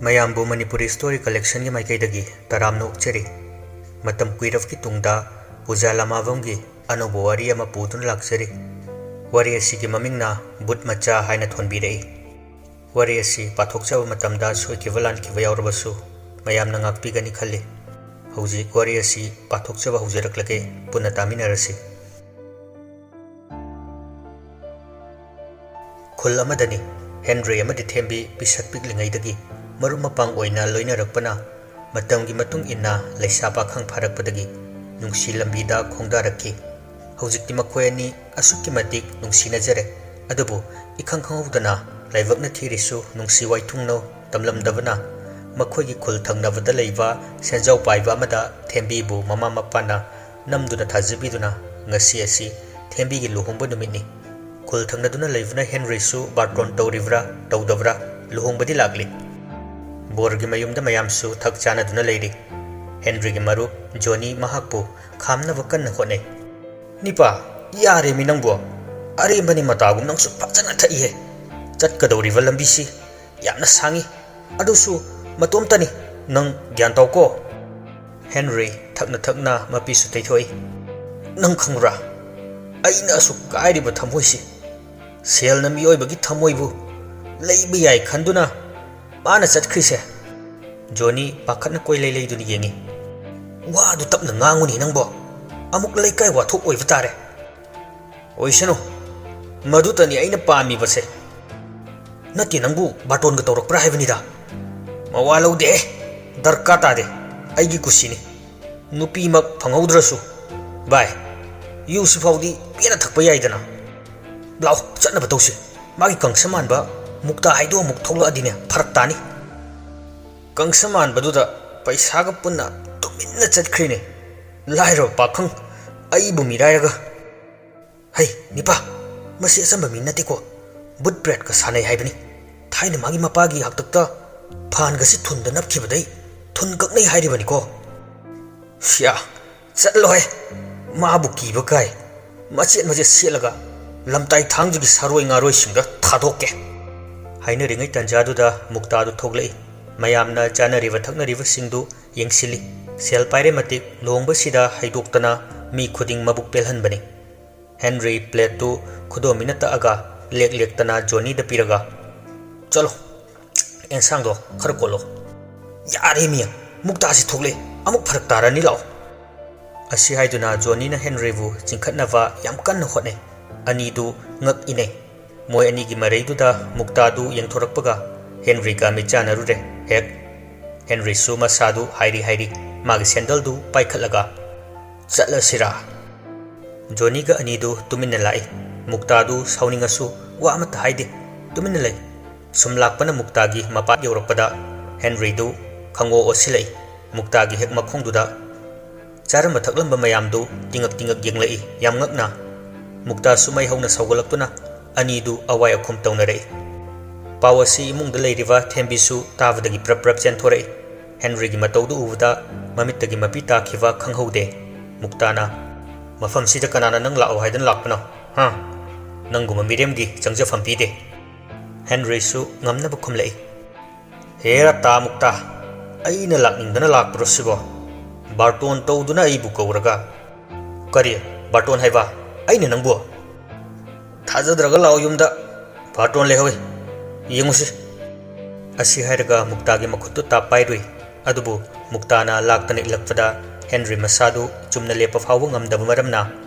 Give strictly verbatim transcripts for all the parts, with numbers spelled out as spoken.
ꯃꯌꯥꯝꯕꯨ ꯃꯅꯤꯄꯨꯔꯤ ꯁ꯭ꯇꯣꯔꯤ ꯀꯂꯦꯛꯁꯟꯒꯤ ꯃꯥꯏꯀꯩꯗꯒꯤ ꯇꯔꯥꯝꯅ ꯑꯣꯛꯆꯔꯤ꯫ ꯃꯇꯝ ꯀꯨꯏꯔꯕꯒꯤ ꯇꯨꯡꯗ ꯄꯨꯖꯥ ꯂꯥꯃꯥꯕꯝꯒꯤ ꯑꯅꯧꯕ ꯋꯥꯔꯤ ꯑꯃ ꯄꯨꯗꯨꯅ ꯂꯥꯛꯆꯔꯤ꯫ ꯋꯥꯔꯤ ꯑꯁꯤꯒꯤ ꯃꯃꯤꯡꯅ ꯕꯨꯠ ꯃꯆꯥ ꯍꯥꯏꯅ ꯊꯣꯟꯕꯤꯔꯛꯏ꯫ ꯋꯥꯔꯤ ꯑꯁꯤ ꯄꯥꯊꯣꯛꯆꯕ ꯃꯇꯝꯗ ꯁꯣꯏꯈꯤꯕ ꯂꯥꯟꯈꯤꯕ ꯌꯥꯎꯔꯕꯁꯨ ꯃꯌꯥꯝꯅ ꯉꯥꯛꯄꯤꯒꯅꯤ ꯈꯜꯂꯤ꯫ ꯍꯧꯖꯤꯛ ꯋꯥꯔꯤ ꯑꯁꯤ ꯄꯥꯊꯣꯛꯆꯕ ꯍꯧꯖꯔꯛꯂꯒꯦ, ꯄꯨꯟꯅ ꯇꯥꯃꯤꯟꯅꯔꯁꯤ꯫ ꯈꯨꯜ ꯑꯃꯗꯅꯤ꯫ ꯍꯦꯟꯔꯤ ꯑꯃꯗꯤ ꯊꯦꯝꯕꯤ ꯄꯤꯁꯛ ꯄꯤꯛꯂꯤꯉꯩꯗꯒꯤ ꯃꯔꯨꯞ ꯃꯄꯥꯡ ꯑꯣꯏꯅ ꯂꯣꯏꯅꯔꯛꯄꯅ ꯃꯇꯝꯒꯤ ꯃꯇꯨꯡ ꯏꯟꯅ ꯂꯩꯁꯥ ꯄꯥꯈꯪ ꯐꯥꯔꯛꯄꯗꯒꯤ ꯅꯨꯡꯁꯤ ꯂꯝꯕꯤꯗ ꯈꯣꯡꯗꯥꯔꯛꯈꯤ꯫ ꯍꯧꯖꯤꯛꯇꯤ ꯃꯈꯣꯏ ꯑꯅꯤ ꯑꯁꯨꯛꯀꯤ ꯃꯇꯤꯛ ꯅꯨꯡꯁꯤꯅꯖꯔꯦ꯫ ꯑꯗꯨꯕꯨ ꯏꯈꯪ ꯈꯪꯍꯧꯗꯅ ꯂꯥꯏꯕꯛꯅ ꯊꯤꯔꯤꯁꯨ ꯅꯨꯡꯁꯤ ꯋꯥꯏꯊꯨꯡꯅꯧ ꯇꯝꯂꯝꯗꯕꯅ ꯃꯈꯣꯏꯒꯤ ꯈꯨꯜ ꯊꯪꯅꯕꯗ ꯂꯩꯕ ꯁꯦꯟꯖꯥꯎ ꯄꯥꯏꯕ ꯑꯃꯗ ꯊꯦꯝꯕꯤꯕꯨ ꯃꯃꯥ ꯃꯄꯥꯅ ꯅꯝꯗꯨꯅ ꯊꯥꯖꯕꯤꯗꯨꯅ ꯉꯁꯤ ꯑꯁꯤ ꯊꯦꯝꯕꯤꯒꯤ ꯂꯨꯍꯣꯡꯕ ꯅꯨꯃꯤꯠꯅꯤ꯫ ꯈꯨꯜ ꯊꯪꯅꯗꯨꯅ ꯂꯩꯕꯅ ꯍꯦꯟꯔꯤꯁꯨ ꯕꯥꯔꯇꯣꯟ ꯇꯧꯔꯤꯕ꯭ꯔꯥ ꯇꯧꯗꯕ꯭ꯔꯥ ꯂꯨꯍꯣꯡꯕꯗꯤ ꯂꯥꯛꯂꯤ꯫ ꯕꯣꯔꯒꯤ ꯃꯌꯨꯝꯗ ꯃꯌꯥꯝꯁꯨ ꯊꯛ ꯆꯥꯟꯅꯗꯨꯅ ꯂꯩꯔꯤ꯫ ꯍꯦꯟꯔꯤꯒꯤ ꯃꯔꯨꯞ ꯖꯣꯅꯤ ꯃꯍꯥꯛꯄꯨ ꯈꯥꯝꯅꯕ ꯀꯟꯅ ꯍꯣꯠꯅꯩ꯫ "ꯅꯤꯄꯥ, ꯌꯥꯔꯦꯃꯤ ꯅꯪꯕꯨ꯫ ꯑꯔꯦꯝꯕꯅꯤ ꯃꯇꯥꯒꯨꯝ ꯅꯪꯁꯨ ꯐꯖꯅ ꯊꯛꯏꯍꯦ꯫ ꯆꯠꯀꯗꯧꯔꯤꯕ ꯂꯝꯕꯤꯁꯤ ꯌꯥꯝꯅ ꯁꯥꯡꯉꯤ꯫ ꯑꯗꯨꯁꯨ ꯃꯇꯣꯝꯇꯅꯤ꯫ ꯅꯪ ꯒ꯭ꯌꯥꯟ ꯇꯥꯎꯀꯣ꯫" ꯍꯦꯟꯔꯤ ꯊꯛꯅ ꯊꯛꯅ ꯃꯄꯤꯁꯨ ꯇꯩꯊꯣꯛꯏ꯫ "ꯅꯪ ꯈꯪꯕ꯭ꯔꯥ? ꯑꯩꯅ ꯑꯁꯨꯛ ꯀꯥꯏꯔꯤꯕ ꯊꯃꯣꯏꯁꯤ, ꯁꯦꯜꯅ ꯃꯤꯑꯣꯏꯕꯒꯤ ꯊꯃꯣꯏꯕꯨ ꯂꯩꯕ ꯌꯥꯏ ꯈꯟꯗꯨꯅ ꯃꯥꯅ ꯆꯠꯈ꯭ꯔꯤꯁꯦ꯫" ꯖꯣꯅꯤ ꯄꯥꯈꯠꯅ ꯀꯣꯏꯂꯩ ꯂꯩꯗꯨꯅ ꯌꯦꯡꯉꯤ꯫ "ꯋꯥꯗꯨ ꯇꯞꯅ ꯉꯥꯡꯉꯨꯅꯦ ꯅꯪꯕꯣ꯫ ꯑꯃꯨꯛ ꯂꯩꯀꯥꯏ ꯋꯥꯊꯣꯛ ꯑꯣꯏꯕ ꯇꯥꯔꯦ꯫" "ꯑꯣꯏꯁꯅꯨ, ꯃꯗꯨꯇꯅꯤ ꯑꯩꯅ ꯄꯥꯝꯃꯤꯕꯁꯦ꯫ ꯅꯠꯇꯦ, ꯅꯪꯕꯨ ꯕꯥꯔꯇꯣꯟꯒ ꯇꯧꯔꯛꯄ꯭ꯔꯥ ꯍꯥꯏꯕꯅꯤꯗ꯫" "ꯃꯋꯥ ꯂꯧꯗꯦꯍꯦ, ꯗꯔꯀꯥꯔ ꯇꯥꯗꯦ, ꯑꯩꯒꯤ ꯀꯨꯁꯤꯅꯤ꯫ ꯅꯨꯄꯤꯃꯛ ꯐꯪꯍꯧꯗ꯭ꯔꯁꯨ, ꯚꯥꯏ, ꯌꯨꯁꯤ ꯐꯥꯎꯗꯤ ꯄꯦꯟꯅ ꯊꯛꯄ ꯌꯥꯏꯗꯅ꯫ ꯂꯥꯎ, ꯆꯠꯅꯕ ꯇꯧꯁꯤ꯫ ꯃꯥꯒꯤ ꯀꯪꯁ ꯃꯥꯟꯕ ꯃꯨꯛꯇꯥ ꯍꯥꯏꯗꯣ ꯑꯃꯨꯛ ꯊꯣꯛꯂꯛꯑꯗꯤꯅꯦ, ꯐꯔꯛ ꯇꯥꯅꯤ꯫" ꯀꯪꯁ ꯃꯥꯟꯕꯗꯨꯗ ꯄꯩꯁꯥꯒ ꯄꯨꯟꯅ ꯇꯨꯃꯤꯟꯅ ꯆꯠꯈ꯭ꯔꯤꯅꯦ꯫ ꯂꯥꯏꯔꯕ ꯄꯥꯈꯪ ꯑꯩꯕꯨ ꯃꯤꯔꯥꯏꯔꯒ꯫ "ꯍꯩ, ꯅꯤꯄꯥ, ꯃꯁꯤ ꯑꯆꯝꯕ ꯃꯤ ꯅꯠꯇꯦꯀꯣ꯫ ꯕꯨꯠ ꯄ꯭ꯔꯦꯠꯀ ꯁꯥꯟꯅꯩ ꯍꯥꯏꯕꯅꯤ꯫ ꯊꯥꯏꯅ ꯃꯥꯒꯤ ꯃꯄꯥꯒꯤ ꯍꯥꯛꯇꯛꯇ ꯐꯥꯟꯒꯁꯤ ꯊꯨꯟꯗ ꯅꯞꯈꯤꯕꯗꯩ ꯊꯨꯟ ꯀꯛꯅꯩ ꯍꯥꯏꯔꯤꯕꯅꯤꯀꯣ꯫" "ꯁꯤꯌꯥ, ꯆꯠꯂꯣꯍꯦ꯫ ꯃꯥꯕꯨ ꯀꯤꯕ ꯀꯥꯏ꯫ ꯃꯆꯦꯠ ꯃꯆꯦꯠ ꯁꯦꯠꯂꯒ ꯂꯝꯇꯥꯏ ꯊꯥꯡꯖꯒꯤ ꯁꯥꯔꯣꯏ ꯉꯥꯔꯣꯏꯁꯤꯡꯗ ꯊꯥꯗꯣꯛꯀꯦ꯫" ꯍꯥꯏꯅꯔꯤꯉꯩ ꯇꯟꯖꯥꯗꯨꯗ ꯃꯨꯛꯇꯥꯗꯨ ꯊꯣꯛꯂꯛꯏ꯫ ꯃꯌꯥꯝꯅ ꯆꯥꯅꯔꯤꯕ ꯊꯛꯅꯔꯤꯕꯁꯤꯡꯗꯨ ꯌꯦꯡꯁꯤꯜꯂꯤ꯫ ꯁꯦꯜ ꯄꯥꯏꯔꯦ ꯃꯇꯤꯛ ꯂꯨꯍꯣꯡꯕꯁꯤꯗ ꯍꯩꯗꯣꯛꯇꯅ ꯃꯤ ꯈꯨꯗꯤꯡ ꯃꯕꯨꯛ ꯄꯦꯜꯍꯟꯕꯅꯤ꯫ ꯍꯦꯟꯔꯤ ꯄ꯭ꯂꯦꯠꯇꯨ ꯈꯨꯗꯣꯝꯕꯤꯅ ꯇꯛꯑꯒ ꯂꯦꯛ ꯂꯦꯛꯇꯅ ꯖꯣꯅꯤꯗ ꯄꯤꯔꯒ, "ꯆꯠꯂꯣ, ꯑꯦꯟꯁꯥꯡꯗꯣ ꯈꯔ ꯀꯣꯠꯂꯣ꯫" "ꯌꯥꯔꯦ ꯃꯤ, ꯃꯨꯛꯇꯥꯁꯤ ꯊꯣꯛꯂꯦ, ꯑꯃꯨꯛ ꯐꯔꯛ ꯇꯥꯔꯅꯤ, ꯂꯥꯛꯑꯣ꯫" ꯑꯁꯤ ꯍꯥꯏꯗꯨꯅ ꯖꯣꯅꯤꯅ ꯍꯦꯟꯔꯤꯕꯨ ꯆꯤꯡꯈꯠꯅꯕ ꯌꯥꯝ ꯀꯟꯅ ꯍꯣꯠꯅꯩ꯫ ꯑꯅꯤꯗꯨ ꯉꯛ ꯏꯅꯩ꯫ ꯃꯣꯏ ꯑꯅꯤꯒꯤ ꯃꯔꯩꯗꯨꯗ ꯃꯨꯛꯇꯥꯗꯨ ꯌꯦꯡꯊꯣꯔꯛꯄꯒ ꯍꯦꯟꯔꯤꯒ ꯃꯤꯠ ꯆꯥꯟꯅꯔꯨꯔꯦ꯫ ꯍꯦꯛ ꯍꯦꯟꯔꯤꯁꯨ ꯃꯁꯥꯗꯨ ꯍꯥꯏꯔꯤ ꯍꯥꯏꯔꯤ ꯃꯥꯒꯤ ꯁꯦꯟꯗꯜꯗꯨ ꯄꯥꯏꯈꯠꯂꯒ, "ꯆꯠꯂꯁꯤꯔꯥ?" ꯖꯣꯅꯤꯒ ꯑꯅꯤꯗꯨ ꯇꯨꯃꯤꯟꯅ ꯂꯥꯛꯏ꯫ ꯃꯨꯛꯇꯥꯗꯨ ꯁꯥꯎꯅꯤꯡꯉꯁꯨ ꯋꯥ ꯑꯃꯠꯇ ꯍꯥꯏꯗꯦ, ꯇꯨꯃꯤꯟꯅ ꯂꯩ꯫ ꯁꯨꯝ ꯂꯥꯛꯄꯅ ꯃꯨꯛꯇꯥꯒꯤ ꯃꯄꯥ ꯌꯧꯔꯛꯄꯗ ꯍꯦꯟꯔꯤꯗꯨ ꯈꯪꯑꯣ ꯑꯣꯁꯤꯜꯂꯛꯏ꯫ ꯃꯨꯛꯇꯥꯒꯤ ꯍꯦꯛ ꯃꯈꯣꯡꯗꯨꯗ ꯆꯥꯔꯝꯕ ꯊꯛꯂꯝꯕ ꯃꯌꯥꯝꯗꯨ ꯇꯤꯡꯉꯛ ꯇꯤꯡꯉꯛ ꯌꯦꯡꯂꯛꯏ, ꯌꯥꯝ ꯉꯛꯅ꯫ ꯃꯨꯛꯇꯥꯁꯨ ꯃꯩ ꯍꯧꯅ ꯁꯧꯒꯠꯂꯛꯇꯨꯅ ꯑꯅꯤꯗꯨ ꯑꯋꯥꯏ ꯑꯈꯨꯝ ꯇꯧꯅꯔꯛꯏ꯫ ꯄꯥꯎ ꯑꯁꯤ ꯏꯃꯨꯡꯗ ꯂꯩꯔꯤꯕ ꯊꯦꯝꯕꯤꯁꯨ ꯇꯥꯕꯗꯒꯤ ꯄ꯭ꯔꯞ ꯄ꯭ꯔꯞ ꯆꯦꯟꯊꯣꯔꯛꯏ꯫ ꯍꯦꯟꯔꯤꯒꯤ ꯃꯇꯧꯗꯨ ꯎꯕꯗ ꯃꯃꯤꯠꯇꯒꯤ ꯃꯄꯤ ꯇꯥꯈꯤꯕ ꯈꯪꯍꯧꯗꯦ꯫ ꯃꯨꯛꯇꯥꯅ, "ꯃꯐꯝꯁꯤꯗ ꯀꯅꯥꯅ ꯅꯪ ꯂꯥꯛꯑꯣ ꯍꯥꯏꯗꯅ ꯂꯥꯛꯄꯅꯣ? ꯍꯥ? ꯅꯪꯒꯨꯝꯕ ꯃꯤꯔꯦꯝꯒꯤ ꯆꯪꯖꯐꯝ ꯄꯤꯗꯦ꯫" ꯍꯦꯟꯔꯤꯁꯨ ꯉꯝꯅꯕ ꯈꯨꯝꯂꯛꯏ꯫ "ꯍꯦꯔꯥ ꯇꯥ ꯃꯨꯛꯇꯥ, ꯑꯩꯅ ꯂꯥꯛꯅꯤꯡꯗꯅ ꯂꯥꯛꯄ꯭ꯔꯣ ꯁꯤꯕꯣ? ꯕꯥꯔꯇꯣꯟ ꯇꯧꯗꯨꯅ ꯑꯩꯕꯨ ꯀꯧꯔꯒ꯫" "ꯀꯔꯤ ꯕꯥꯔꯇꯣꯟ ꯍꯥꯏꯕ? ꯑꯩꯅ ꯅꯪꯕꯨ?" "ꯊꯥꯖꯗ꯭ꯔꯒ ꯂꯥꯛꯑꯣ ꯌꯨꯝꯗ, ꯕꯥꯔꯇꯣꯟ ꯂꯩꯍꯧꯏ, ꯌꯦꯡꯉꯨꯁꯤ꯫" ꯑꯁꯤ ꯍꯥꯏꯔꯒ ꯃꯨꯛꯇꯥꯒꯤ ꯃꯈꯨꯠꯇꯨ ꯇꯥꯞ ꯄꯥꯏꯔꯨꯏ꯫ ꯑꯗꯨꯕꯨ ꯃꯨꯛꯇꯥꯅ ꯂꯥꯛꯇꯅ ꯏꯜꯂꯛꯄꯗ ꯍꯦꯟꯔꯤ ꯃꯁꯥꯗꯨ ꯆꯨꯝꯅ ꯂꯦꯞꯄ ꯐꯥꯎꯕ ꯉꯝꯗꯕ ꯃꯔꯝꯅ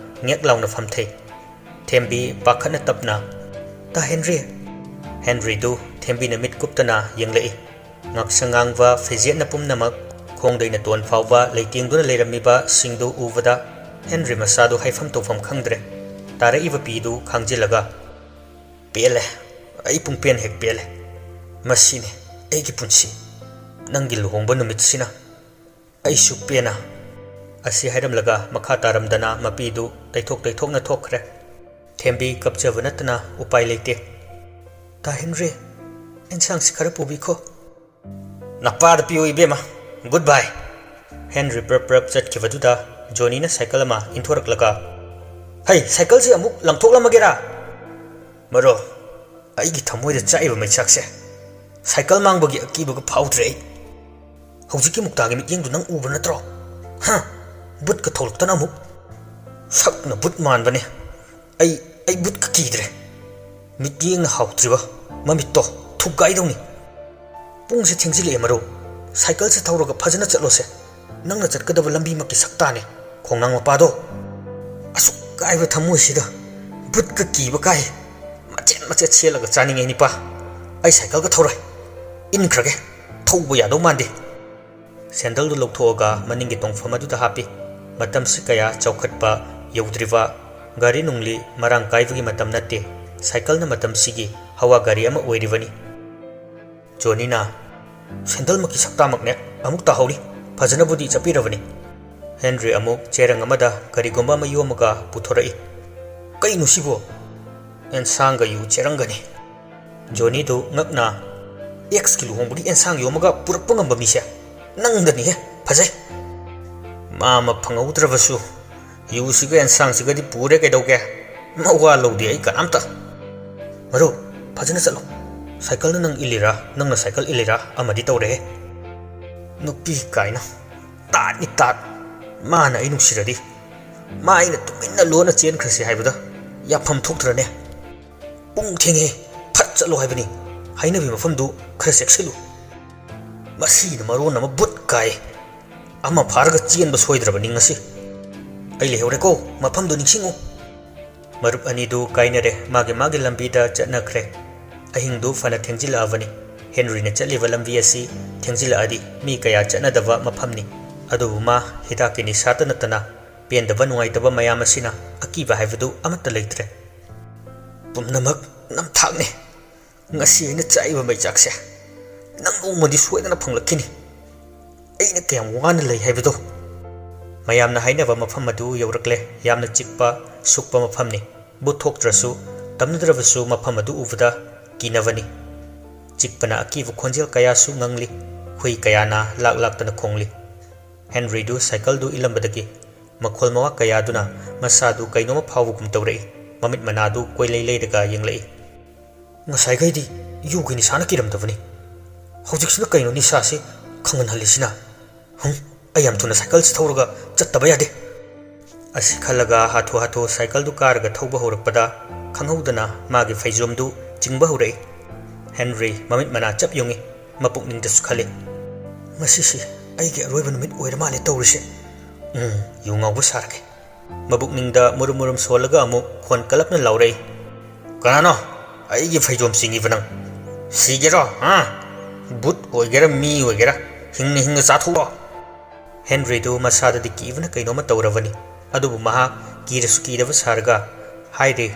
ꯉꯦꯛ ꯂꯥꯎꯅ ꯐꯝꯊꯩ꯫ ꯊꯦꯝꯕꯤ ꯄꯥꯈꯠꯅ ꯇꯞꯅ, "ꯇꯥ ꯍꯦꯟꯔꯤ!" ꯍꯦꯟꯔꯤꯗꯨ ꯊꯦꯝꯕꯤꯅ ꯃꯤꯠ ꯀꯨꯞꯇꯅ ꯌꯦꯡꯂꯛꯏ꯫ ꯉꯥꯛꯁꯪ ꯉꯥꯡꯕ ꯐꯤꯖꯦꯠꯅ ꯄꯨꯝꯅꯃꯛ ꯈꯣꯡꯗꯩꯅ ꯇꯣꯟ ꯐꯥꯎꯕ ꯂꯩꯇꯦꯡꯗꯨꯅ ꯂꯩꯔꯝꯃꯤꯕꯁꯤꯡꯗꯨ ꯎꯕꯗ ꯍꯦꯟꯔꯤ ꯃꯁꯥꯗꯨ ꯍꯥꯏꯐꯝ ꯇꯧꯐꯝ ꯈꯪꯗ꯭ꯔꯦ꯫ ꯇꯥꯔꯛꯏꯕ ꯄꯤꯗꯨ ꯈꯥꯡꯖꯤꯜꯂꯒ, "ꯄꯦꯜꯂꯦ, ꯑꯩ ꯄꯨꯡꯄꯦꯟ ꯍꯦꯛ ꯄꯦꯜꯂꯦ꯫ ꯃꯁꯤꯅꯤ ꯑꯩꯒꯤ ꯄꯨꯟꯁꯤ, ꯅꯪꯒꯤ ꯂꯨꯍꯣꯡꯕ ꯅꯨꯃꯤꯠꯁꯤꯅ꯫ ꯑꯩꯁꯨ ꯄꯦꯟꯅ꯫" ꯑꯁꯤ ꯍꯥꯏꯔꯝꯂꯒ ꯃꯈꯥ ꯇꯥꯔꯝꯗꯅ ꯃꯄꯤꯗꯨ ꯇꯩꯊꯣꯛ ꯇꯩꯊꯣꯛꯅ ꯊꯣꯛꯈ꯭ꯔꯦ꯫ ꯊꯦꯝꯕꯤ ꯀꯞꯆꯕ ꯅꯠꯇꯅ ꯎꯄꯥꯏ ꯂꯩꯇꯦ꯫ "ꯇꯥ ꯍꯦꯟꯔꯤ, ꯑꯦꯟꯁꯥꯡꯁꯤ ꯈꯔ ꯄꯨꯕꯤꯈꯣ꯫" "ꯅꯄꯥꯗ ꯄꯤꯌꯨ ꯏꯕꯦꯝꯃ꯫ ꯒꯨꯗ ꯕꯥꯏ꯫" ꯍꯦꯟꯔꯤ ꯄ꯭ꯔꯞ ꯄ꯭ꯔꯞ ꯆꯠꯈꯤꯕꯗꯨꯗ ꯖꯣꯅꯤꯅ ꯁꯥꯏꯀꯜ ꯑꯃ ꯏꯟꯊꯣꯔꯛꯂꯒ, "ꯍꯩ, ꯁꯥꯏꯀꯜꯁꯤ ꯑꯃꯨꯛ ꯂꯪꯊꯣꯛꯂꯝꯃꯒꯦꯔꯥ?" "ꯃꯔꯣ, ꯑꯩꯒꯤ ꯊꯃꯣꯏꯗ ꯆꯥꯛꯏꯕ ꯃꯩꯆꯥꯛꯁꯦ ꯁꯥꯏꯀꯜ ꯃꯥꯡꯕꯒꯤ ꯑꯀꯤꯕꯒ ꯐꯥꯎꯗ꯭ꯔꯦ ꯑꯩ꯫ ꯍꯧꯖꯤꯛꯀꯤ ꯃꯨꯛꯇꯥꯒꯤ ꯃꯤꯠꯌꯦꯡꯗꯨ ꯅꯪ ꯎꯕ ꯅꯠꯇ꯭ꯔꯣ? ꯍꯥ? ꯕꯨꯠꯀ ꯊꯣꯛꯂꯛꯇꯅ ꯑꯃꯨꯛ꯫ ꯁꯛꯅ ꯕꯨꯠ ꯃꯥꯟꯕꯅꯦ꯫ ꯑꯩ, ꯑꯩ ꯕꯨꯠꯀ ꯀꯤꯗ꯭ꯔꯦ꯫ ꯃꯤꯠꯌꯦꯡꯅ ꯍꯥꯎꯇ꯭ꯔꯤꯕ ꯃꯃꯤꯠꯇꯣ ꯊꯨꯒꯥꯏꯗꯧꯅꯤ꯫ ꯄꯨꯡꯁꯦ ꯊꯦꯡꯖꯤꯜꯂꯛꯑꯦ ꯃꯔꯨꯞ꯫ ꯁꯥꯏꯀꯜꯁꯦ ꯊꯧꯔꯒ ꯐꯖꯅ ꯆꯠꯂꯣꯁꯦ꯫ ꯅꯪꯅ ꯆꯠꯀꯗꯕ ꯂꯝꯕꯤꯃꯛꯀꯤ ꯁꯛꯇꯥꯅꯦ꯫ ꯈꯣꯡꯅꯥꯡ ꯃꯄꯥꯗꯣ꯫ ꯑꯁꯨꯛ ꯀꯥꯏꯕ ꯊꯃꯣꯏꯁꯤꯗ ꯕꯨꯠꯀ ꯀꯤꯕ ꯀꯥꯏ꯫ ꯃꯆꯦꯠ ꯃꯆꯦꯠ ꯁꯦꯠꯂꯒ ꯆꯥꯅꯤꯡꯉꯦ ꯅꯤꯄꯥ꯫ ꯑꯩ ꯁꯥꯏꯀꯜꯒ ꯊꯧꯔꯣꯏ꯫ ꯏꯟꯈ꯭ꯔꯒꯦ꯫ ꯊꯧꯕ ꯌꯥꯗꯧ ꯃꯥꯟꯗꯦ꯫ ꯁꯦꯟꯗꯜꯗꯨ ꯂꯧꯊꯣꯛꯑꯒ ꯃꯅꯤꯡꯒꯤ ꯇꯣꯡꯐꯝ ꯑꯗꯨꯗ ꯍꯥꯞꯄꯤ꯫ ꯃꯇꯝꯁꯤ ꯀꯌꯥ ꯆꯥꯎꯈꯠꯄ ꯌꯧꯗ꯭ꯔꯤꯕ, ꯒꯥꯔꯤ ꯅꯨꯡꯂꯤ ꯃꯔꯥꯡ ꯀꯥꯏꯕꯒꯤ ꯃꯇꯝ ꯅꯠꯇꯦ꯫ ꯁꯥꯏꯀꯜꯅ ꯃꯇꯝꯁꯤꯒꯤ ꯍꯋꯥ ꯒꯥꯔꯤ ꯑꯃ ꯑꯣꯏꯔꯤꯕꯅꯤ꯫ ꯖꯣꯅꯤꯅ, "ꯁꯦꯟꯗꯜꯃꯛꯀꯤ ꯁꯛꯇꯥꯃꯛꯅꯦ, ꯑꯃꯨꯛ ꯇꯥꯍꯧꯔꯤ꯫ ꯐꯖꯅꯕꯨꯗꯤ ꯆꯠꯄꯤꯔꯕꯅꯤ꯫" ꯍꯦꯟꯔꯤ ꯑꯃꯨꯛ ꯆꯦꯔꯪ ꯑꯃꯗ ꯀꯔꯤꯒꯨꯝꯕ ꯑꯃ ꯌꯣꯝꯃꯒ ꯄꯨꯊꯣꯔꯛꯏ꯫ "ꯀꯩꯅꯣ ꯁꯤꯕꯣ?" "ꯑꯦꯟꯁꯥꯡꯒ ꯌꯨ ꯆꯦꯔꯪꯒꯅꯤ꯫" ꯖꯣꯅꯤꯗꯨ ꯉꯛꯅ, "ꯑꯦꯛꯁꯀꯤ ꯂꯨꯍꯣꯡꯕꯒꯤ ꯑꯦꯟꯁꯥꯡ ꯌꯣꯝꯃꯒ ꯄꯨꯔꯛꯄ ꯉꯝꯕ ꯃꯤꯁꯦ ꯅꯪꯗꯅꯤꯍꯦ꯫ ꯐꯖꯩ꯫" "ꯃꯥ ꯑꯃ ꯐꯪꯍꯧꯗ꯭ꯔꯕꯁꯨ ꯌꯨꯁꯤꯒ ꯑꯦꯟꯁꯥꯡꯁꯤꯒꯗꯤ ꯄꯨꯔꯦ ꯀꯩꯗꯧꯒꯦ? ꯃꯋꯥ ꯂꯧꯗꯦ ꯑꯩ ꯀꯅꯥꯝꯇ꯫" "ꯃꯔꯨꯞ, ꯐꯖꯅ ꯆꯠꯂꯣ꯫ ꯁꯥꯏꯀꯜꯅ ꯅꯪ ꯏꯜꯂꯤꯔꯥ, ꯅꯪꯅ ꯁꯥꯏꯀꯜ ꯏꯜꯂꯤꯔꯥ ꯑꯃꯗꯤ ꯇꯧꯔꯦꯍꯦ꯫ ꯅꯨꯄꯤ ꯀꯥꯏꯅ꯫ ꯇꯥꯠꯅꯤ ꯇꯥꯠ꯫ ꯃꯥꯅ ꯑꯩ ꯅꯨꯡꯁꯤꯔꯗꯤ, ꯃꯥ ꯑꯩꯅ ꯇꯨꯃꯤꯟꯅ ꯂꯣꯟꯅ ꯆꯦꯟꯈ꯭ꯔꯁꯤ ꯍꯥꯏꯕꯗ ꯌꯥꯐꯝ ꯊꯣꯛꯇ꯭ꯔꯅꯦ? ꯄꯨꯡ ꯊꯦꯡꯉꯦ, ꯐꯠ ꯆꯠꯂꯣ ꯍꯥꯏꯕꯅꯤ꯫ ꯍꯥꯏꯅꯕꯤ ꯃꯐꯝꯗꯨ ꯈꯔ ꯆꯦꯛꯁꯤꯜꯂꯨ꯫ ꯃꯁꯤꯅ ꯃꯔꯣꯟ ꯑꯃ ꯕꯨꯠ ꯀꯥꯏ꯫ ꯑꯃ ꯐꯥꯔꯒ ꯆꯦꯟꯕ ꯁꯣꯏꯗ꯭ꯔꯕꯅꯤ ꯉꯁꯤ꯫ ꯑꯩ ꯂꯩꯍꯧꯔꯦꯀꯣ, ꯃꯐꯝꯗꯨ ꯅꯤꯡꯁꯤꯡꯉꯨ꯫" ꯃꯔꯨꯞ ꯑꯅꯤꯗꯨ ꯀꯥꯏꯅꯔꯦ, ꯃꯥꯒꯤ ꯃꯥꯒꯤ ꯂꯝꯕꯤꯗ ꯆꯠꯅꯈ꯭ꯔꯦ꯫ ꯑꯍꯤꯡꯗꯨ ꯐꯅ ꯊꯦꯡꯖꯤꯜꯂꯛꯑꯕꯅꯤ꯫ ꯍꯦꯟꯔꯤꯅ ꯆꯠꯂꯤꯕ ꯂꯝꯕꯤ ꯑꯁꯤ ꯊꯦꯡꯖꯤꯜꯂꯛꯑꯗꯤ ꯃꯤ ꯀꯌꯥ ꯆꯠꯅꯗꯕ ꯃꯐꯝꯅꯤ꯫ ꯑꯗꯨꯕꯨ ꯃꯥ ꯍꯤꯗꯥꯛꯀꯤ ꯅꯤꯁꯥꯇ ꯅꯠꯇꯅ ꯄꯦꯟꯗꯕ ꯅꯨꯡꯉꯥꯏꯇꯕ ꯃꯌꯥꯝ ꯑꯁꯤꯅ ꯑꯀꯤꯕ ꯍꯥꯏꯕꯗꯨ ꯑꯃꯠꯇ ꯂꯩꯇ꯭ꯔꯦ꯫ "ꯄꯨꯝꯅꯃꯛ ꯅꯝꯊꯥꯛꯅꯦ꯫ ꯉꯁꯤ ꯑꯩꯅ ꯆꯥꯛꯏꯕ ꯃꯩꯆꯥꯛꯁꯦ ꯅꯪ ꯅꯣꯡꯃꯗꯤ ꯁꯣꯏꯗꯅ ꯐꯪꯂꯛꯈꯤꯅꯤ꯫ ꯑꯩꯅ ꯀꯌꯥꯝ ꯋꯥꯅ ꯂꯩ ꯍꯥꯏꯕꯗꯣ꯫" ꯃꯌꯥꯝꯅ ꯍꯥꯏꯅꯕ ꯃꯐꯝ ꯑꯗꯨ ꯌꯧꯔꯛꯂꯦ꯫ ꯌꯥꯝꯅ ꯆꯤꯛꯄ, ꯁꯨꯛꯄ ꯃꯐꯝꯅꯤ꯫ ꯕꯨꯠ ꯊꯣꯛꯇ꯭ꯔꯁꯨ, ꯇꯝꯅꯗ꯭ꯔꯕꯁꯨ ꯃꯐꯝ ꯑꯗꯨ ꯎꯕꯗ ꯀꯤꯅꯕꯅꯤ꯫ ꯆꯤꯛꯄꯅ ꯑꯀꯤꯕ ꯈꯣꯟꯖꯦꯜ ꯀꯌꯥꯁꯨ ꯉꯪꯂꯤ꯫ ꯍꯨꯏ ꯀꯌꯥꯅ ꯂꯥꯛ ꯂꯥꯛꯇꯅ ꯈꯣꯡꯂꯤ꯫ ꯍꯦꯟꯔꯤꯗꯨ ꯁꯥꯏꯀꯜꯗꯨ ꯏꯜꯂꯝꯕꯗꯒꯤ ꯃꯈꯣꯜ ꯃꯋꯥ ꯀꯌꯥꯗꯨꯅ ꯃꯁꯥꯗꯨ ꯀꯩꯅꯣꯝꯃ ꯐꯥꯎꯕꯒꯨꯝ ꯇꯧꯔꯛꯏ꯫ ꯃꯃꯤꯠ ꯃꯅꯥꯗꯨ ꯀꯣꯏꯂꯩ ꯂꯩꯔꯒ ꯌꯦꯡꯂꯛꯏ꯫ "ꯉꯁꯥꯏꯈꯩꯗꯤ ꯌꯨꯒꯤ ꯅꯤꯁꯥꯅ ꯀꯤꯔꯝꯗꯕꯅꯤ꯫ ꯍꯧꯖꯤꯛꯁꯤꯅ ꯀꯩꯅꯣ ꯅꯤꯁꯥꯁꯤ ꯈꯪꯍꯟꯍꯜꯂꯤꯁꯤꯅ? ꯍꯨꯝ, ꯑꯩ ꯌꯥꯝ ꯊꯨꯅ ꯁꯥꯏꯀꯜꯁꯤ ꯊꯧꯔꯒ ꯆꯠꯇꯕ ꯌꯥꯗꯦ꯫ ꯑꯁꯤ ꯈꯜꯂꯒ ꯍꯥꯊꯨ ꯍꯥꯊꯨ ꯁꯥꯏꯀꯜꯗꯨ ꯀꯥꯔꯒ ꯊꯧꯕ ꯍꯧꯔꯛꯄꯗ ꯈꯪꯍꯧꯗꯅ ꯃꯥꯒꯤ ꯐꯩꯖꯣꯝꯗꯨ ꯆꯤꯡꯕ ꯍꯧꯔꯛꯏ꯫ ꯍꯦꯟꯔꯤ ꯃꯃꯤꯠ ꯃꯅꯥ ꯆꯞ ꯌꯨꯡꯏ꯫ ꯃꯄꯨꯛꯅꯤꯡꯗꯁꯨ ꯈꯜꯂꯤ, "ꯃꯁꯤꯁꯤ ꯑꯩꯒꯤ ꯑꯔꯣꯏꯕ ꯅꯨꯃꯤꯠ ꯑꯣꯏꯔ ꯃꯥꯜꯂꯦ ꯇꯧꯔꯤꯁꯦ꯫ ꯎꯝ, ꯌꯨ ꯉꯥꯎꯕ ꯁꯥꯔꯒꯦ"꯫ ꯃꯕꯨꯛꯅꯤꯡꯗ ꯃꯨꯔꯨꯝ ꯃꯨꯔꯨꯝ ꯁꯣꯜꯂꯒ ꯑꯃꯨꯛ ꯈꯣꯟ ꯀꯜꯂꯞꯅ ꯂꯥꯎꯔꯛꯏ, "ꯀꯅꯥꯅꯣ ꯑꯩꯒꯤ ꯐꯩꯖꯣꯝ ꯆꯤꯡꯉꯤꯕ ꯅꯪ? ꯁꯤꯒꯦꯔꯣ, ꯍꯥ? ꯕꯨꯠ ꯑꯣꯏꯒꯦꯔꯥ ꯃꯤ ꯑꯣꯏꯒꯦꯔꯥ, ꯍꯤꯡꯅ ꯍꯤꯡꯅ ꯆꯥꯊꯣꯛꯑꯣ!" ꯍꯦꯟꯔꯤꯗꯨ ꯃꯁꯥꯗꯗꯤ ꯀꯤꯕꯅ ꯀꯩꯅꯣꯝꯃ ꯇꯧꯔꯕꯅꯤ꯫ ꯑꯗꯨꯕꯨ ꯃꯍꯥꯛ ꯀꯤꯔꯁꯨ ꯀꯤꯗꯕ ꯁꯥꯔꯒ ꯍꯥꯏꯔꯤ,